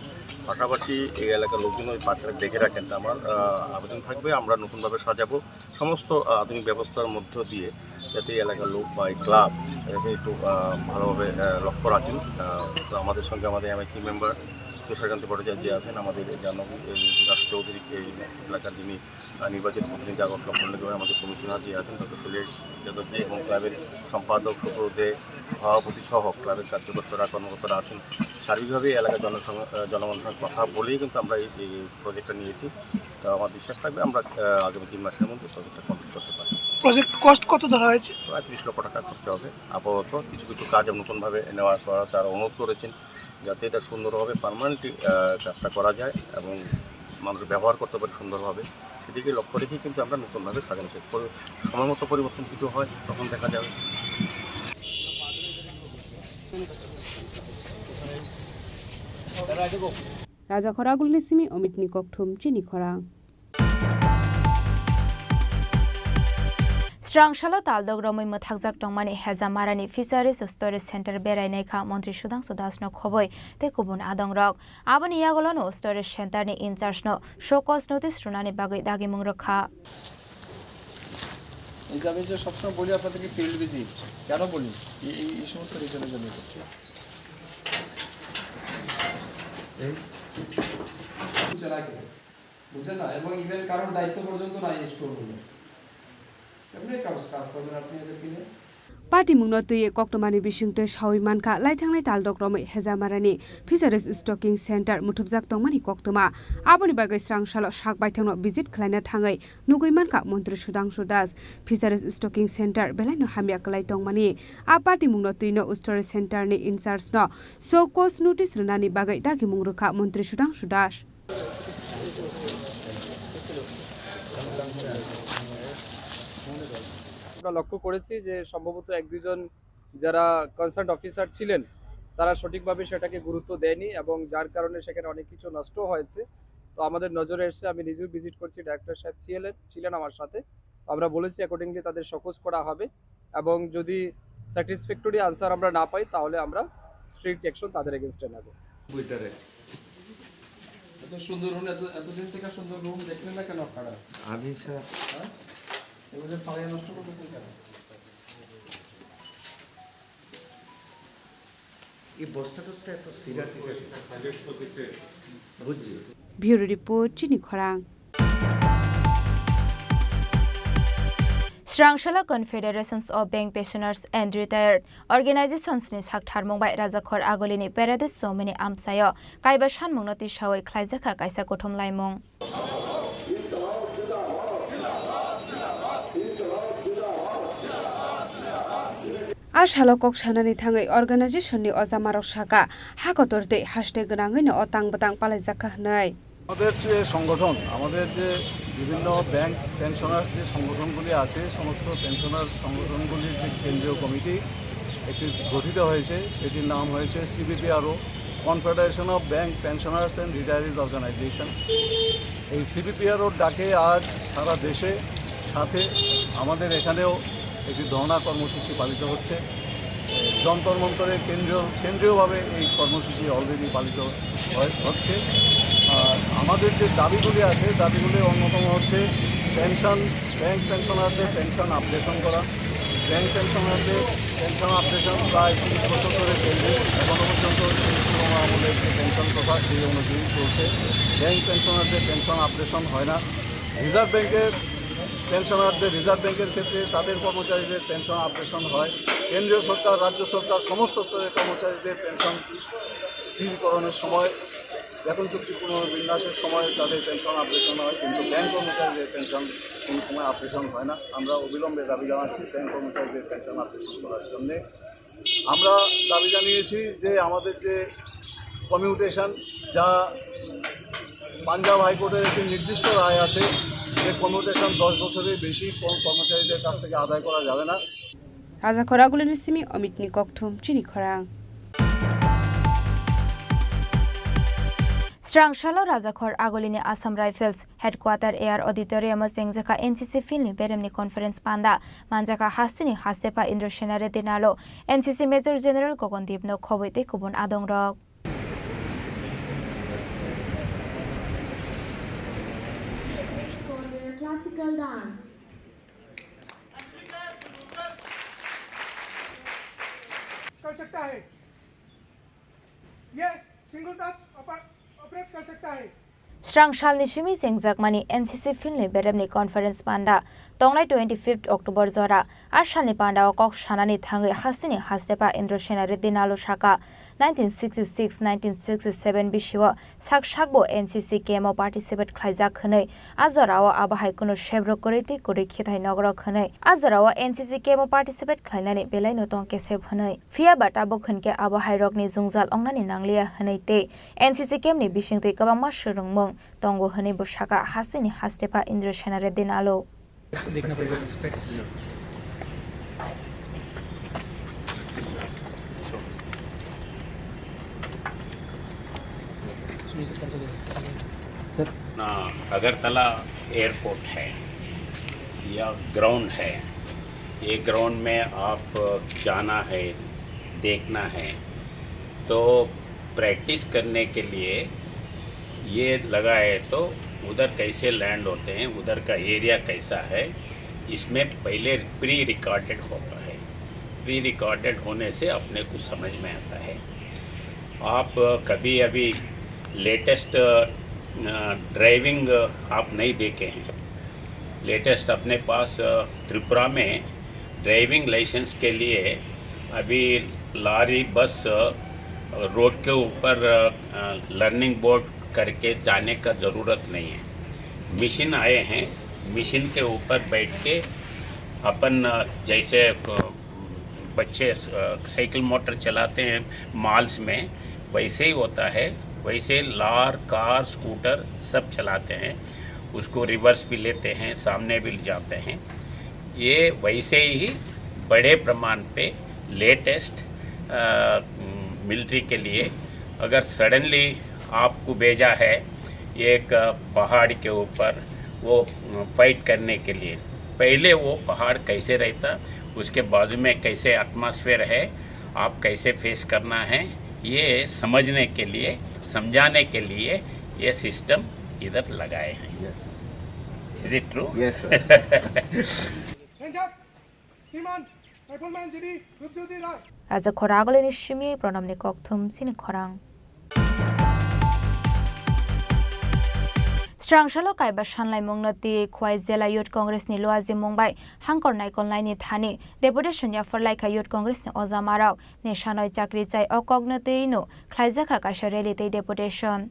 পাশাপাশি এই এলাকার লোকজন ওই পার্কটা দেখে রাখেন। তো আমার, আহ, আবেদন থাকবে, আমরা নতুনভাবে সাজাবো সমস্ত, আহ, আধুনিক ব্যবস্থার মধ্য দিয়ে, যাতে এই এলাকার লোক বা এই ক্লাব যাতে একটু, আহ, ভালোভাবে, আহ, লক্ষ্য রাখেন। আহ, তো আমাদের সঙ্গে আমাদের এমআইসি মেম্বার তুষারকান্তি ভট্টাচার্য আছেন, আমাদের জাহ্নবী, এই, দাস চৌধুরী, এই এলাকার যিনি, আহ, নির্বাচিত প্রতিনিধি আগরতলা পৌর নিগমের আমাদের কমিশনার যে আছেন, ডক্টর সুলেশ যাদব জি এবং ক্লাবের সম্পাদক সুব্রত দে, সভাপতি সহ ক্লাবের কার্যকর্তারা, কর্মকর্তারা আছেন। সার্বিকভাবে এই এলাকার জনসং-, আহ, জনগণের সঙ্গে কথা বলেই কিন্তু আমরা এই, এই প্রজেক্টটা নিয়েছি। তো আমার বিশ্বাস থাকবে আমরা, আহ, আগামী তিন মাসের মধ্যে প্রজেক্টটা কমপ্লিট করতে পারবো। প্রজেক্ট কস্ট কত ধরা হয়েছে? প্রায় ত্রিশ লক্ষ টাকা খরচা হবে। আপাতত কিছু কিছু কাজ নতুনভাবে নেওয়া করার তারা অনুরোধ করেছেন, যাতে এটা সুন্দরভাবে পার্মানেন্টলি, আহ, কাজটা করা যায় এবং মানুষ ব্যবহার করতে পারে সুন্দরভাবে। সেদিকে লক্ষ্য রেখেই কিন্তু আমরা নতুনভাবে সাজানো শেষ করব। সময় মতো পরিবর্তন কিছু হয়, তখন দেখা যাবে। Raja Khoragulni simi Omitni kokthum chini khorang. Srangsalo taldok romwi mwthakjak tongmani Hejamarani Fisheries Storage Center berai naikha Montri Sudhangshu Das no khoboi tei kubun adongrok. Aboni yagulono Storage Center ni in charge no show cause notice rwnani bagwi dagimung rwkha. এই যে আমি যে সবসময় বলি আপনাদেরকে field visit, কেন বলি? এই, এই, এই সমস্ত রিজনের জন্য করছি। এই? বুঝে না কেউ, বুঝে না, এবং ইভেন কারোর দায়িত্ব পর্যন্ত নাই স্টোর রুমে। এমনি কাজ, কাজ করবেন আপনি এদেরকে নিয়ে। Patimungno twiwi koktwmani bisingtwi sawi mankha, laithangnai taldok romwi Hejamarani Fisheries Stocking Center muthubjak tongmani koktwma. Aboni bagwi srangsalo sak baithangno visit khlaina thangwi nugwi mankha Montri Sudhangshu Das. Fisheries Stocking Center belaino hamya kwlai tongmani. A patimungno twino Storage Center ni in charge no show cause notice rwnani bagwi dagimung rwkha Montri Sudhangshu Das. আমরা লক্ষ্য করেছি যে সম্ভবত এক দুইজন যারা concern officer ছিলেন, তারা সঠিকভাবে সেটাকে গুরুত্ব দেয়নি এবং যার কারণে সেখানে অনেক কিছু নষ্ট হয়েছে। তো আমাদের নজরে এসে আমি নিজেও ভিজিট করছি, ডাইরেক্টর সাহেব ছিলেন, ছিলেন আমার সাথে। আমরা বলেছি অ্যাকর্ডিংলি তাদের শোকজ করা হবে এবং যদি স্যাটিসফ্যাক্টরি আনসার আমরা না পাই, তাহলে আমরা স্ট্রিক্ট অ্যাকশন তাদের এগেনস্টে নেব। বুঝতে রে। এত সুন্দর রুম, এত, এতদিন থেকে সুন্দর রুম দেখলেন না কেন আপনারা? আমি স্যার। হ্যাঁ? এগুলো ফালাইয়া নষ্ট করতেছেন কেন? এই বস্তা টস্তা এত সিরা টিরা। বুঝছি। Bureau Report, Chini Khorang. Srangsalo Confederations of Bank Pensioners and Retired Organizations ni saktharmung bai Rajakhor Agolini Paradise Chowmini amchaio kaiba sanmungno tisawi khlaijakha kaisa kuthum laimung. A salo kok sanani thangwi organization ni ojamarok saka, ha kotor tei haste gwnangwi no o tang bwtang palaijakha hwnwi. আমাদের যে সংগঠন, আমাদের যে বিভিন্ন bank pensioner যে সংগঠনগুলি আছে, সমস্ত পেনশনার সংগঠনগুলির যে কেন্দ্রীয় কমিটি একটি গঠিত হয়েছে, সেটির নাম হয়েছে সিবিপিআরও, confederation of bank pensioners and রিটায়ারিজ অর্গানাইজেশন। এই সিবিপিআরওর ডাকে আজ সারা দেশে, সাথে আমাদের এখানেও একটি ধর্ণা কর্মসূচি পালিত হচ্ছে। যন্তর মন্তরে কেন্দ্রীয়, কেন্দ্রীয়ভাবে এই কর্মসূচি অলরেডি পালিত হয়, হচ্ছে। আর আমাদের যে দাবিগুলি আছে, দাবিগুলির অন্যতম হচ্ছে পেনশন, ব্যাংক পেনশনারদের পেনশন আপডেশন করা। ব্যাংক পেনশনারদের পেনশন আপডেশন প্রায় তিরিশ বছর ধরে চলছে। এখনো পর্যন্ত সেই পুরোনো আমলের যে পেনশন প্রথা, সেই অনুযায়ী চলছে। ব্যাংক পেনশনারদের পেনশন আপডেশন হয় না। রিজার্ভ ব্যাংকের পেনশনারদের, রিজার্ভ ব্যাংকের ক্ষেত্রে তাদের কর্মচারীদের পেনশন আপডেশন হয়। কেন্দ্রীয় সরকার, রাজ্য সরকার, সমস্ত স্তরের কর্মচারীদের পেনশন স্থিরীকরণের সময়, বেতন চুক্তি পুনর্বিন্যাসের সময় তাদের পেনশন আপডেশন হয়, কিন্তু ব্যাংক কর্মচারীদের পেনশন কোনো সময় আপডেশন হয় না। আমরা অবিলম্বে দাবি জানাচ্ছি ব্যাংক কর্মচারীদের পেনশন আপডেশন করার জন্যে। আমরা দাবি জানিয়েছি যে আমাদের যে কমিউটেশন, যা পাঞ্জাব হাইকোর্টের একটি নির্দিষ্ট রায় আছে, যে কমিউটেশন দশ বছরের বেশি কোন কর্মচারীদের কাছ থেকে আদায় করা যাবে না। Rajakhor Agulini simi Omitni kokthum chini khorang. Srang salo Rajakhor Agulini Assam Rifles Headquarter Air Auditorium o chengjakha N C C field ni beremni conference panda. Manjakha hasteni hastepa Indra Sena Reddy Nalo, N C C Major General Gogondeep no khoboi tei kubun adongrok. For their classical dance. कर सकता है। ये single touch operate कर सकता है। Srang salni simi chengjakmani N C C field ni beremni conference panda tongnai twenty fifth October jora. A salni panda o kok sanani thangwi hasteni hastepa Indra Sena Reddy Nalo saka, nineteen sixty six nineteen sixty seven bisio sak sakbo N C C camp o participate khlaijak hwnwi, a jorao abo hai kunu sebrok kwrwi tei kwrwi khithai nogrok hwnwi, a jorao N C C camp o participate khlainani belaino tong kesep hwnwi. Phiya ba tabuk hwnkhe abo hai rokni jwngjal wngnani nangliya hwnwi tei N C C camp ni bisingtwi kwbangma swrwngmung tongo hwnwi bo saka hasteni hastepa Indra Sena Reddy Nalo. देखना पड़ेगा, specs। Sir. ना, अगरतला एयरपोर्ट है या ग्राउंड है, ये ग्राउंड में आप जाना है, देखना है, तो प्रैक्टिस करने के लिए ये लगा है, तो उधर कैसे लैंड होते हैं, उधर का एरिया कैसा है, इसमें पहले प्री रिकॉर्डेड होता है। प्री रिकॉर्डेड होने से अपने को समझ में आता है। आप कभी अभी लेटेस्ट, अ, ड्राइविंग आप नहीं देखे हैं। लेटेस्ट अपने पास, अ, त्रिपुरा में ड्राइविंग लाइसेंस के लिए अभी लॉरी, बस, अ, रोड के ऊपर, अ, लर्निंग बोर्ड करके जाने का ज़रूरत नहीं है। मशीन आए हैं, मशीन के ऊपर बैठ के अपन, अ, जैसे, अ, बच्चे, अ, साइकिल मोटर चलाते हैं मॉल्स में, वैसे ही होता है। वैसे लार, कार, स्कूटर सब चलाते हैं, उसको रिवर्स भी लेते हैं, सामने भी जाते हैं। ये वैसे ही बड़े प्रमाण पे लेटेस्ट, अ, मिलिट्री के लिए अगर सडनली आपको भेजा है एक पहाड़ के ऊपर वो फाइट करने के लिए, पहले वो पहाड़ कैसे रहता, उसके बाजू में कैसे एटमॉस्फेयर है, आप कैसे फेस करना है, ये समझने के लिए, समझाने के लिए ये सिस्टम इधर लगाए हैं। Yes sir. Is it true? Yes sir. Hands up! Shriman Rifleman G D Rupjyoti Roy. Raja khoragolini simi pranamni kokthum chini khorang. Srang salo kaiba sanlaimungno twi Khwai Jela Youth Congress ni luajimung bai hangkor naikolnaini thani deputation yapharlaikha Youth Congress ni ojamarok. Nesanoi chakri chai o kokno twi no khlaijakha kaisa rally tei deputation.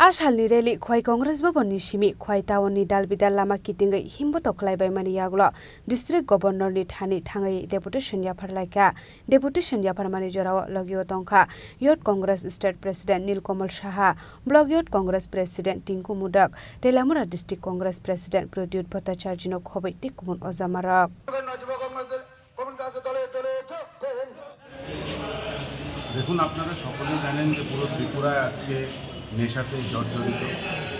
A salni rally Khwai Congress Bhavan ni simi Khwai town ni dal bidal lama kitingwi himbotok khlaibaimani yagulo district governor ni thani thangwi deputation yaphar laikha. Deputation yapharmani jorao logio tongkha Youth Congress State President Nilkamal Saha, Block Youth Congress President Tinku Modak, Teliamura District Congress President Pradyut Bhattacharjee no khobwi tei kubun ojamarok. দেখুন, আপনারা সকলেই জানেন যে পুরো ত্রিপুরা আজকে নেশাতে জর্জরিত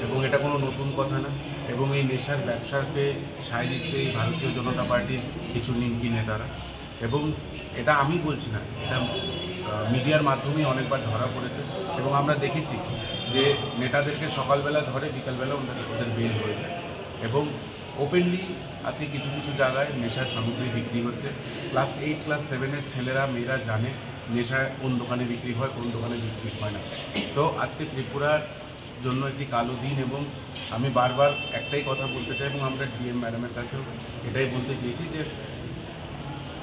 এবং এটা কোনো নতুন কথা না। এবং এই নেশার ব্যবসাকে সায় দিচ্ছে এই ভারতীয় জনতা পার্টির কিছু নিমকি নেতারা। এবং এটা আমি বলছি না, এটা, আহ, মিডিয়ার মাধ্যমেই অনেকবার ধরা পড়েছে এবং আমরা দেখেছি যে নেতাদেরকে সকালবেলা ধরে বিকালবেলা ওদের, ওদের বেল হয়ে যায় এবং ওপেনলি আজকে কিছু কিছু জায়গায় নেশার সামগ্রী বিক্রি হচ্ছে। ক্লাস এইট, ক্লাস সেভেনের ছেলেরা, মেয়েরা জানে নেশা কোন দোকানে বিক্রি হয়, কোন দোকানে বিক্রি হয় না। তো আজকে ত্রিপুরার জন্য একটি কালো দিন এবং আমি বারবার একটাই কথা বলতে চাই এবং আমরা ডিএম ম্যাডামের কাছেও এটাই বলতে চেয়েছি যে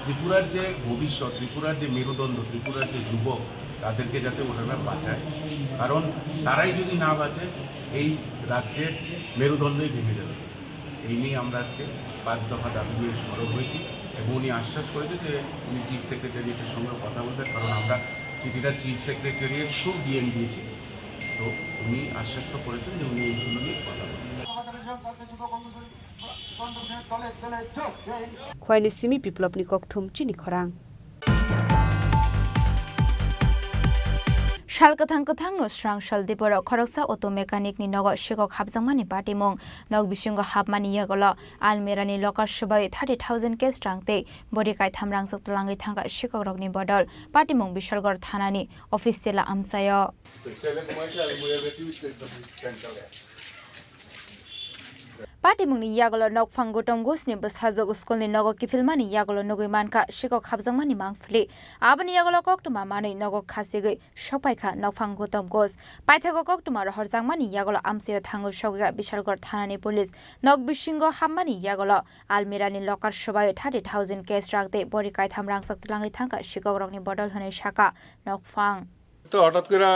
ত্রিপুরার যে ভবিষ্যৎ, ত্রিপুরার যে মেরুদণ্ড, ত্রিপুরার যে যুবক, তাদেরকে যাতে ওনারা বাঁচায়, কারণ তারাই যদি না বাঁচে, এই রাজ্যের মেরুদণ্ডই ভেঙে যাবে। এই নিয়ে আমরা আজকে পাঁচ দফা দাবি নিয়ে সরব হয়েছি এবং উনি আশ্বাস করেছে যে উনি চিফ সেক্রেটারিয়েটের সঙ্গে কথা বলবেন, কারণ আমরা চিঠিটা চিফ সেক্রেটারিয়েট থ্রু ডিএম দিয়েছি। তো উনি আশ্বস্ত করেছেন যে উনি এইগুলো নিয়ে কথা বলবেন। Khwaini simi biplopni kokthum chini khorang. Sal kwthang kwthangno srang sal diporo khoroksa auto mechanic ni nogo sikok hapjakmani patimung. Nok bisingo hapmani yagulo almirah ni locker swbai thirty thousand cash rang tei bori kaitham rangjak twlangwi thangkha sikokrokni bodol. Patimung Bishalgarh thanani office tela amchaio. Patimungni yagulo nokphang Gautam Ghoshni bwsajwk schoolni nogo kiphilmani yagulo nugwi mankha sikok hapjakmani mangphili. Aboni yagulo koktwma manwi nogo khachigwi sokpaikha nokphang Gautam Ghosh. Paithago koktwma rohorjakmani yagulo amchaio thangwi sokgwikha Bishalgarh thanani police. Nok bisingo hapmani yagulo almirah ni locker swbai thirty thousand cash rang tei bori kaitham rangjak twlangwi thangkha sikokrokni bodol hwnwi sakha nokphang. তো হঠাৎ করে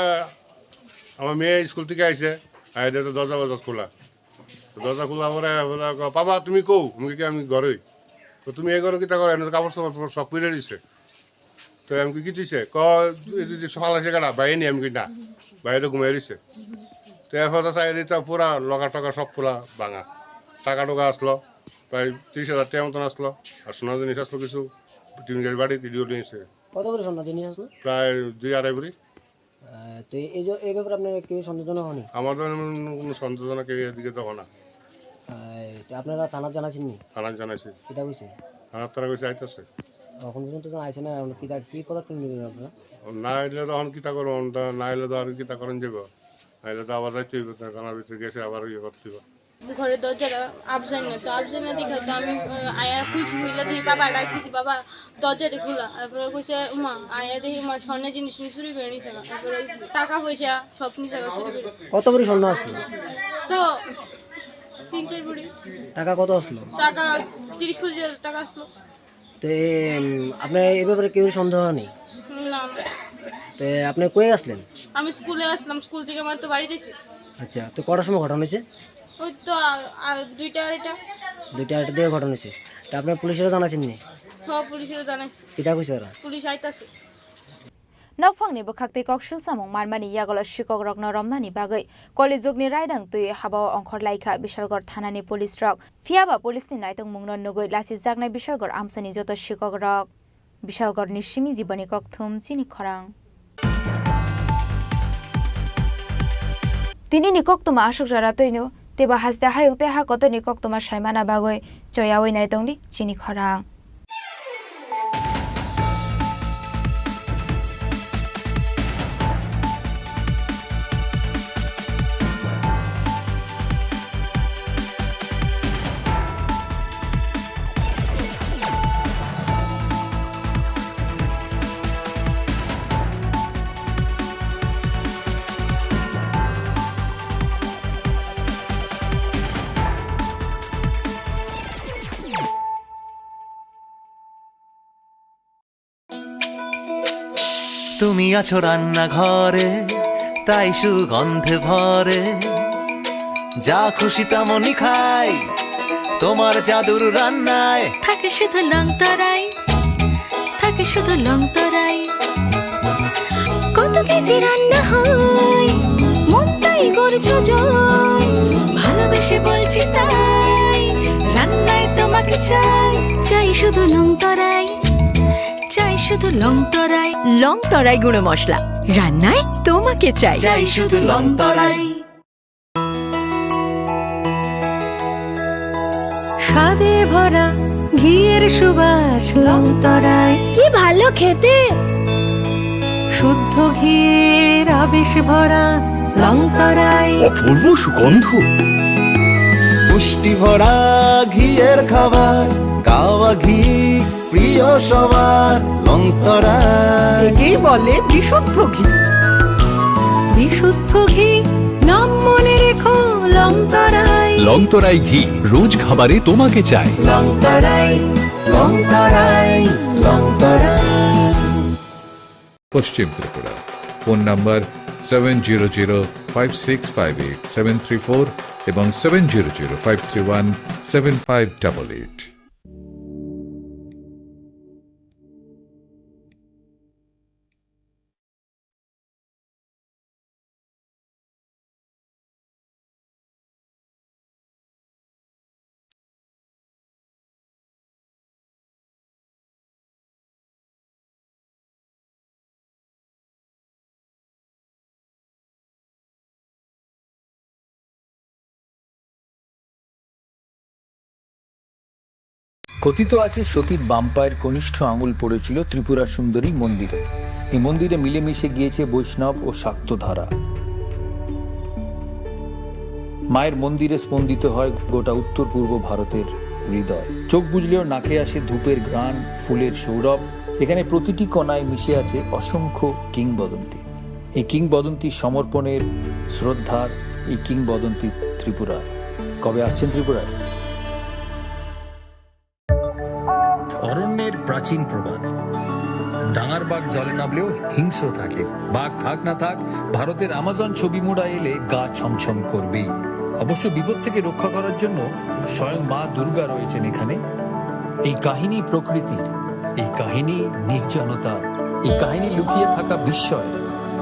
আমার মেয়ে স্কুল থেকে আইছে, আইলে তো দরজা বরজা খোলা। তো দরজা খোলা পরে বলে, "বাবা, তুমি কও?" আমি কি, "আমি ঘরেই।" "তো তুমি এই ঘরে কিতা করো? এনে তো কাপড় চোপড় সব পুড়ে দিছে।" তো আমি কি, "কি দিছে?" "ক, এই যে সকাল আছে কেডা? বাইরে নি?" আমি কি, "না, বাইরে তো ঘুমাই দিছে।" তো এরপর তো চাই দিতে পুরা লগা টগা সব খোলা ভাঙা। টাকা টোকা আসলো, প্রায় ত্রিশ হাজার টাকা মতন আসলো। আর সোনা জিনিস আসলো কিছু, টিন গাড়ি বাড়ি, টিডিও নিয়েছে। কত করে সোনা জিনিস আসলো? প্রায় দুই আড়াই ভরি। আহ, তো এই যে, এই ব্যাপারে আপনার কেউ সন্দেহজনক হয়নি? আমার তো এমন কোনো সন্দেহজনক কেউ এদিকে তো হয় না। আহ, তো আপনারা থানাত জানাইছেন নি? থানাত জানাইছি। কিতা কইছে? থানার তারা কইছে আইতাছে। এখন পর্যন্ত তো আইছে না, এখন কিতা, কি পদক্ষেপ নিবেন আপনারা? না আইলে তো এখন কিতা করবো, না আইলে তো আর কিতা করেন যাবো, না আইলে তো আবার যাইতে হইব, থানার ভিতরে গেছে আবার ইয়ে করতে হইব। ঘরের দরজাটা আফজাইন না, তো আফজাইন না দেখে তো আমি, আহ, আয়া খুলছি, খুলে দেখি বাবা ডাক দিছি, "বাবা, দরজাটা খোলা।" তারপরে কইছে, "উমা, আয়া দেখি উমা স্বর্ণের জিনিস নিয়ে চুরি করে নিছে না।" তারপরে টাকা পয়সা সব নিছে গা চুরি করে। কত ভরি স্বর্ণ আসলো? তো তিন চার ভরি। টাকা কত আসলো? টাকা তিরিশ পঁচিশ হাজার টাকা আসলো। তো, উম, আপনার এই ব্যাপারে কেউ সন্দেহ নেই? না। তো, আপনি কই আসলেন? আমি স্কুলে আসলাম, স্কুল থেকে আমার তো বাড়িতে এসে। আচ্ছা, তো কটার সময় ঘটনা হয়েছে? ওই তো, আ, আ, দুইটা আড়াইটা। দুইটা আড়াইটা দিকে ঘটনা হয়েছে। তা আপনার পুলিশেরও জানাচ্ছেন নি? হ্যাঁ, পুলিশেরও জানাইছি। কিতা কইছে ওরা? পুলিশ আইতাছে। Nokphangni bwkhak tei kok silsamung manmani yagulo sikokrokno romnani bagwi kolijwkni raidang twiwi habao ongkhor laikha Bishalgarh thanani police rok. Phiyaba police ni naitongmungno nugwi lachijaknai Bishalgarh amchani joto sikokrok. Bishalgarhni simi jiboni kokthum chini khorang. Tinini koktwma aswk jora twino teibo haste hayung tei ha kotorni koktwma saimana bagwi choyawi naitongdi chini khorang. তুমি আছো রান্নাঘরে, তাই সুগন্ধে ভরে, যা খুশি তেমনই খাই তোমার জাদুর রান্নায়। থাকে শুধু লং তরাই, থাকে শুধু লং তরাই। কত কেজি রান্না হয়, মন তাই করছো জয়। ভালোবেসে বলছি তাই, রান্নায় তোমাকে চাই। চাই শুধু লং তরাই, চাই শুধু লং তরাই। লং তরাই গুঁড়ো মশলা, রান্নায় তোমাকে চাই। চাই শুধু লং তরাই। স্বাদে ভরা ঘিয়ের সুবাস লং তরাই। কি ভালো খেতে। শুদ্ধ ঘিয়ের আবেশ ভরা লং তরাই। অপূর্ব সুগন্ধ। পুষ্টি ভরা ঘিয়ের খাবার, কাওয়া ঘি প্রিয় সবার লং তরাই। একেই বলে বিশুদ্ধ ঘি। বিশুদ্ধ ঘি, নাম মনে রেখো লং তরাই। লং তরাই ঘি, রোজ খাবারে তোমাকে চাই। Longtharai, Longtharai, Longtharai. পশ্চিম Tripura. Phone number seven zero zero five six five eight seven three four এবং seven zero zero five three one seven five double eight. কথিত আছে, সতীর বাম পায়ের কনিষ্ঠ আঙুল পড়েছিল ত্রিপুরা সুন্দরী মন্দিরে। এই মন্দিরে মিলেমিশে গিয়েছে বৈষ্ণব ও শাক্ত ধারা। মায়ের মন্দিরে স্পন্দিত হয় গোটা উত্তর পূর্ব ভারতের হৃদয়। চোখ বুজলেও নাকে আসে ধূপের ঘ্রাণ, ফুলের সৌরভ। এখানে প্রতিটি কণায় মিশে আছে অসংখ্য কিংবদন্তি। এই কিংবদন্তি সমর্পণের, শ্রদ্ধার, এই কিংবদন্তি ত্রিপুরার। কবে আসছেন ত্রিপুরায়? অরণ্যের প্রাচীন প্রবাদ, ডাঙার বাঘ জলে নামলেও হিংস্র থাকে। বাঘ থাক না থাক, ভারতের আমাজন ছবি মোড়া এলে গা ছমছম করবেই। অবশ্য বিপদ থেকে রক্ষা করার জন্য স্বয়ং মা দুর্গা রয়েছেন এখানে। এই কাহিনী প্রকৃতির, এই কাহিনী নির্জনতার, এই কাহিনী লুকিয়ে থাকা বিস্ময়,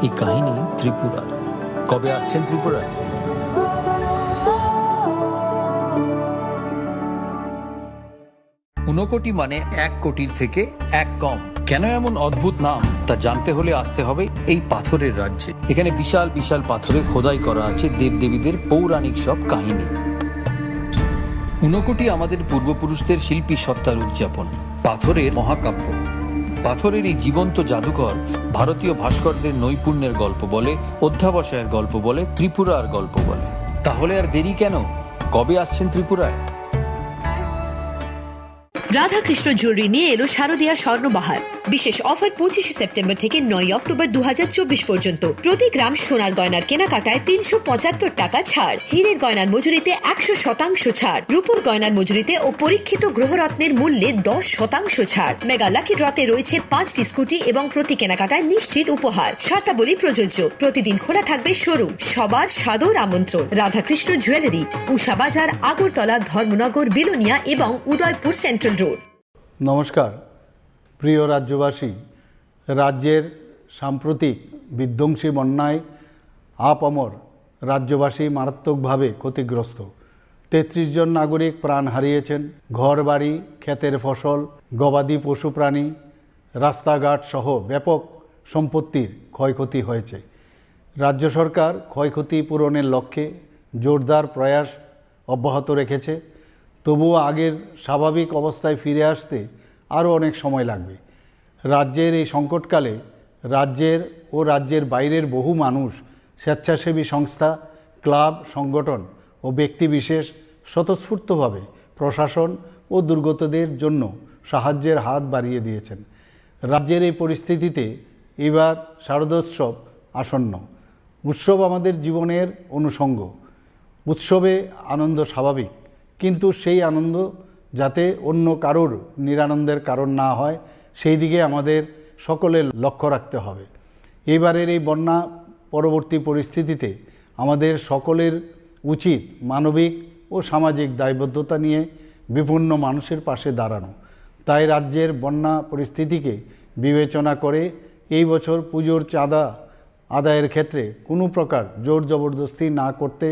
এই কাহিনী ত্রিপুরার। কবে আসছেন ত্রিপুরায়? ঊনকোটি মানে এক কোটির থেকে এক কম। কেন এমন অদ্ভুত নাম, তা জানতে হলে আসতে হবে এই পাথরের রাজ্যে। এখানে বিশাল বিশাল পাথরে খোদাই করা আছে দেবদেবীদের পৌরাণিক সব কাহিনী। ঊনকোটি আমাদের পূর্বপুরুষদের শিল্পী সত্তার উদযাপন, পাথরের মহাকাব্য। পাথরের এই জীবন্ত জাদুঘর ভারতীয় ভাস্করদের নৈপুণ্যের গল্প বলে, অধ্যাবসায়ের গল্প বলে, ত্রিপুরার গল্প বলে। তাহলে আর দেরি কেন? কবে আসছেন ত্রিপুরায়? রাধাকৃষ্ণ জুয়েলারি নিয়ে এলো শারদীয়া স্বর্ণবাহার। বিশেষ অফার পঁচিশে সেপ্টেম্বর থেকে নয়ই অক্টোবর দু হাজার চব্বিশ পর্যন্ত। প্রতি গ্রাম সোনার গয়নার কেনাকাটায় তিনশো পঁচাত্তর টাকা ছাড়, হীরের গয়নার মজুরিতে একশো শতাংশ ছাড়, রূপোর গয়নার মজুরিতে ও পরীক্ষিত গ্রহরত্নের মূল্যে দশ শতাংশ ছাড়। মেগা লাকি ড্রতে রয়েছে পাঁচটি স্কুটি এবং প্রতি কেনাকাটায় নিশ্চিত উপহার। শর্তাবলী প্রযোজ্য। প্রতিদিন খোলা থাকবে শোরুম। সবার সাদর আমন্ত্রণ। রাধাকৃষ্ণ জুয়েলারি, উষা বাজার, আগরতলা, ধর্মনগর, বিলোনিয়া এবং উদয়পুর সেন্ট্রাল রোড। নমস্কার। প্রিয় রাজ্যবাসী, রাজ্যের সাম্প্রতিক বিধ্বংসী বন্যায় আপামর রাজ্যবাসী মারাত্মকভাবে ক্ষতিগ্রস্ত। তেত্রিশ জন নাগরিক প্রাণ হারিয়েছেন। ঘরবাড়ি, ক্ষেতের ফসল, গবাদি পশুপ্রাণী, রাস্তাঘাট সহ ব্যাপক সম্পত্তির ক্ষয়ক্ষতি হয়েছে। রাজ্য সরকার ক্ষয়ক্ষতি পূরণের লক্ষ্যে জোরদার প্রয়াস অব্যাহত রেখেছে। তবুও আগের স্বাভাবিক অবস্থায় ফিরে আসতে আরও অনেক সময় লাগবে। রাজ্যের এই সংকটকালে রাজ্যের ও রাজ্যের বাইরের বহু মানুষ, স্বেচ্ছাসেবী সংস্থা, ক্লাব, সংগঠন ও ব্যক্তিবিশেষ স্বতঃস্ফূর্তভাবে প্রশাসন ও দুর্গতদের জন্য সাহায্যের হাত বাড়িয়ে দিয়েছেন। রাজ্যের এই পরিস্থিতিতে এবার শারদোৎসব আসন্ন। উৎসব আমাদের জীবনের অনুষঙ্গ। উৎসবে আনন্দ স্বাভাবিক, কিন্তু সেই আনন্দ যাতে অন্য কারোর নিরানন্দের কারণ না হয়, সেই দিকে আমাদের সকলের লক্ষ্য রাখতে হবে। এইবারের এই বন্যা পরবর্তী পরিস্থিতিতে আমাদের সকলের উচিত মানবিক ও সামাজিক দায়বদ্ধতা নিয়ে বিপন্ন মানুষের পাশে দাঁড়ানো। তাই রাজ্যের বন্যা পরিস্থিতিকে বিবেচনা করে এই বছর পুজোর চাঁদা আদায়ের ক্ষেত্রে কোনো প্রকার জোর জবরদস্তি না করতে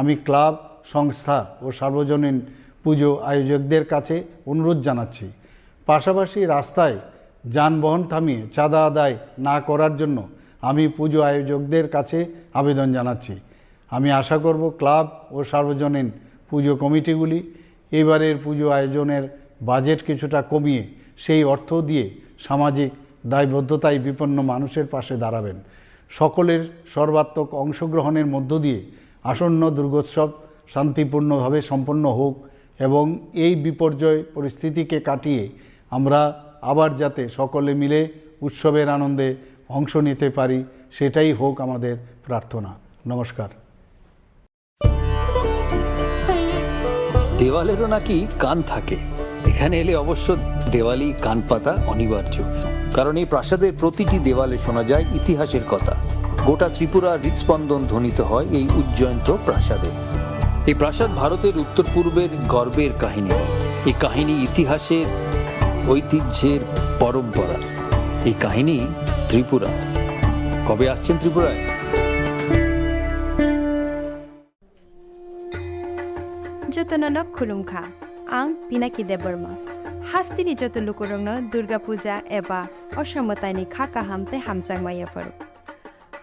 আমি ক্লাব, সংস্থা ও সার্বজনীন পুজো আয়োজকদের কাছে অনুরোধ জানাচ্ছি। পাশাপাশি রাস্তায় যানবাহন থামিয়ে চাঁদা আদায় না করার জন্য আমি পুজো আয়োজকদের কাছে আবেদন জানাচ্ছি। আমি আশা করব ক্লাব ও সার্বজনীন পুজো কমিটিগুলি এবারের পুজো আয়োজনের বাজেট কিছুটা কমিয়ে সেই অর্থ দিয়ে সামাজিক দায়বদ্ধতায় বিপন্ন মানুষের পাশে দাঁড়াবেন। সকলের সর্বাত্মক অংশগ্রহণের মধ্য দিয়ে আসন্ন দুর্গোৎসব শান্তিপূর্ণভাবে সম্পন্ন হোক এবং এই বিপর্যয় পরিস্থিতিকে কাটিয়ে আমরা আবার যাতে সকলে মিলে উৎসবের আনন্দে অংশ নিতে পারি, সেটাই হোক আমাদের প্রার্থনা। নমস্কার। দেওয়ালেরও নাকি কান থাকে। এখানে এলে অবশ্য দেওয়ালি কান পাতা অনিবার্য, কারণ এই প্রাসাদের প্রতিটি দেওয়ালে শোনা যায় ইতিহাসের কথা। গোটা ত্রিপুরার হৃদস্পন্দন ধ্বনিত হয় এই উজ্জয়ন্ত প্রাসাদে। এই প্রাসাদ ভারতের উত্তর পূর্বের গর্বের কাহিনী। এই কাহিনী ইতিহাসের, ঐতিহ্যের, পরম্পরার। এই কাহিনী ত্রিপুরা। কবে আসছেন ত্রিপুরায়? Jotono no khulumkha. Ang Pinaki Debbarma. Hasteni joto lukurokno Durga Puja eba Osha mwtaini kha kaham tei hamjakma yapharo.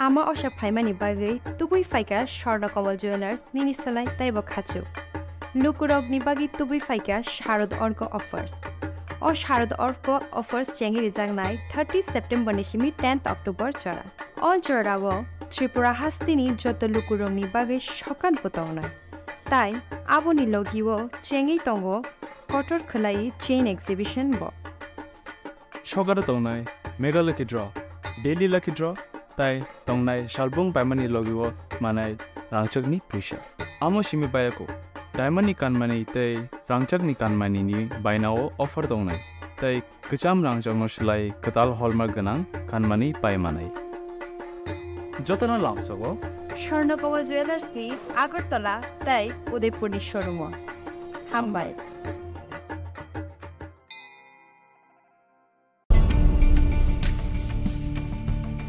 Ama Osha phaimani bagwi tubui phaikha Swarna Kobol Jewellers nini slai teibo khachuk. Lukurokni bagwi tubui phaikha Sharad Orko Offers. O Sharad Orko Offers chengwi rijaknai thirty September ni simi tenth October jora. O jorao Tripura hasteni joto lukurokni bagwi sokat bo tongnai. Tai aboni logio chengwi tongo kotor khwlai chain exhibition bo. Sokaro tongnai Mega Lucky Draw, Daily Lucky Draw, tai tongnai salbung paimani logio manai rangchakni puisa. Amo simi bayako, diamondni kanmani tei rangchakni kanmanini bainao offer tongnai, tai kwcham rangchakno slai kwtal hallmark gwnang kanmani pai manai. Jotono lamsogo Swarna Kobol Jewellers ni Agartala tei Udaipur ni showroom o. Hambai.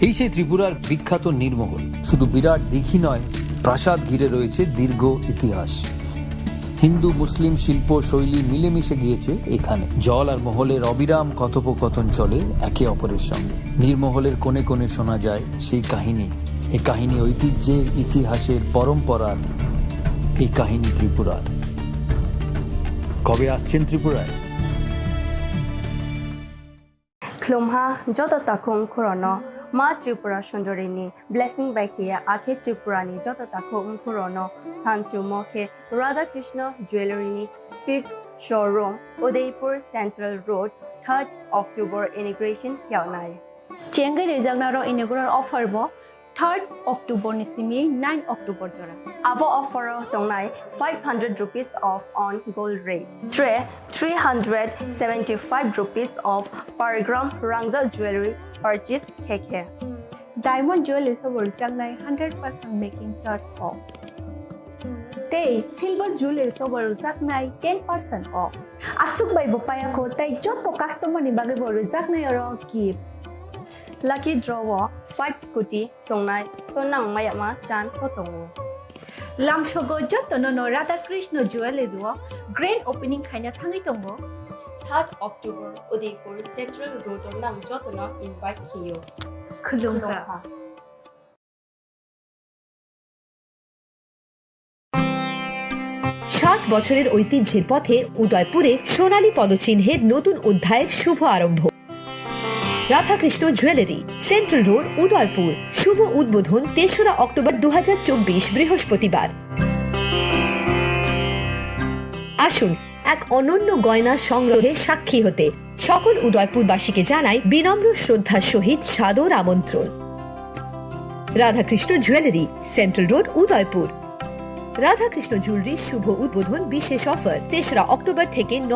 এই সেই ত্রিপুরার বিখ্যাত নীরমহল। শুধু বিরাট দিঘি নয়, প্রাসাদ ঘিরে রয়েছে দীর্ঘ ইতিহাস। হিন্দু মুসলিম শিল্প শৈলী মিলেমিশে গিয়েছে এখানে। জল আর মহলের অবিরাম কথোপকথন চলে একে অপরের সঙ্গে। নীরমহলের কোণে কোণে শোনা যায় সেই কাহিনী। এ কাহিনী ঐতিহ্যের, ইতিহাসের, পরম্পরার। এই কাহিনী ত্রিপুরার। কবে আসছেন ত্রিপুরায়? Khulumha joto takhuk khorono Ma Tripura Sundori ni blessing bai khiya akhe Tripura ni joto takhuk khorono sanchumo khe Radha Krishna Jewellery ni fifth showroom Udaipur Central Road third October inauguration khiyaunai. Chengwi rijaknaro inaugural offer bo third October ni simi nine October jora. Abo offer o tongnai five hundred rupees off on gold rate. Tre three hundred seventy-five rupees off per gram rangchak jewellery purchase khe khe. Diamond jewellery sobo rwchapnai hundred percent making charge off. Tei silver jewellery sobo rwchapnai ten percent off. Aswk bai bo payakho tei joto customer ni bagwi bo rwchapnai oro gift. Lucky draw o five scooty tongnai, to nang mayama chance bo tongo. Lamsogo jotono no Radha Krishna Jewellery o grand opening khaina thangwi tongo. Third October Udaipur Central Road o nang jotono invite khiyo. Khulumkha. ষাট বছরের ঐতিহ্যের পথে উদয়পুরে সোনালী পদচিহ্নের নতুন অধ্যায়ের শুভ আরম্ভ। Radhakrishna jewellery, central road, Udaipur. শুভ উদ্বোধন তেসরা অক্টোবর দু হাজার চব্বিশ, বৃহস্পতিবার। আসুন এক অনন্য গয়না সংগ্রহে সাক্ষী হতে। সকল উদয়পুরবাসীকে জানাই বিনম্র শ্রদ্ধার সহিত সাদর আমন্ত্রণ। Radhakrishna jewellery, central road, Udaipur. Radhakrishna jewellery শুভ উদ্বোধন বিশেষ অফার, তেসরা অক্টোবর থেকে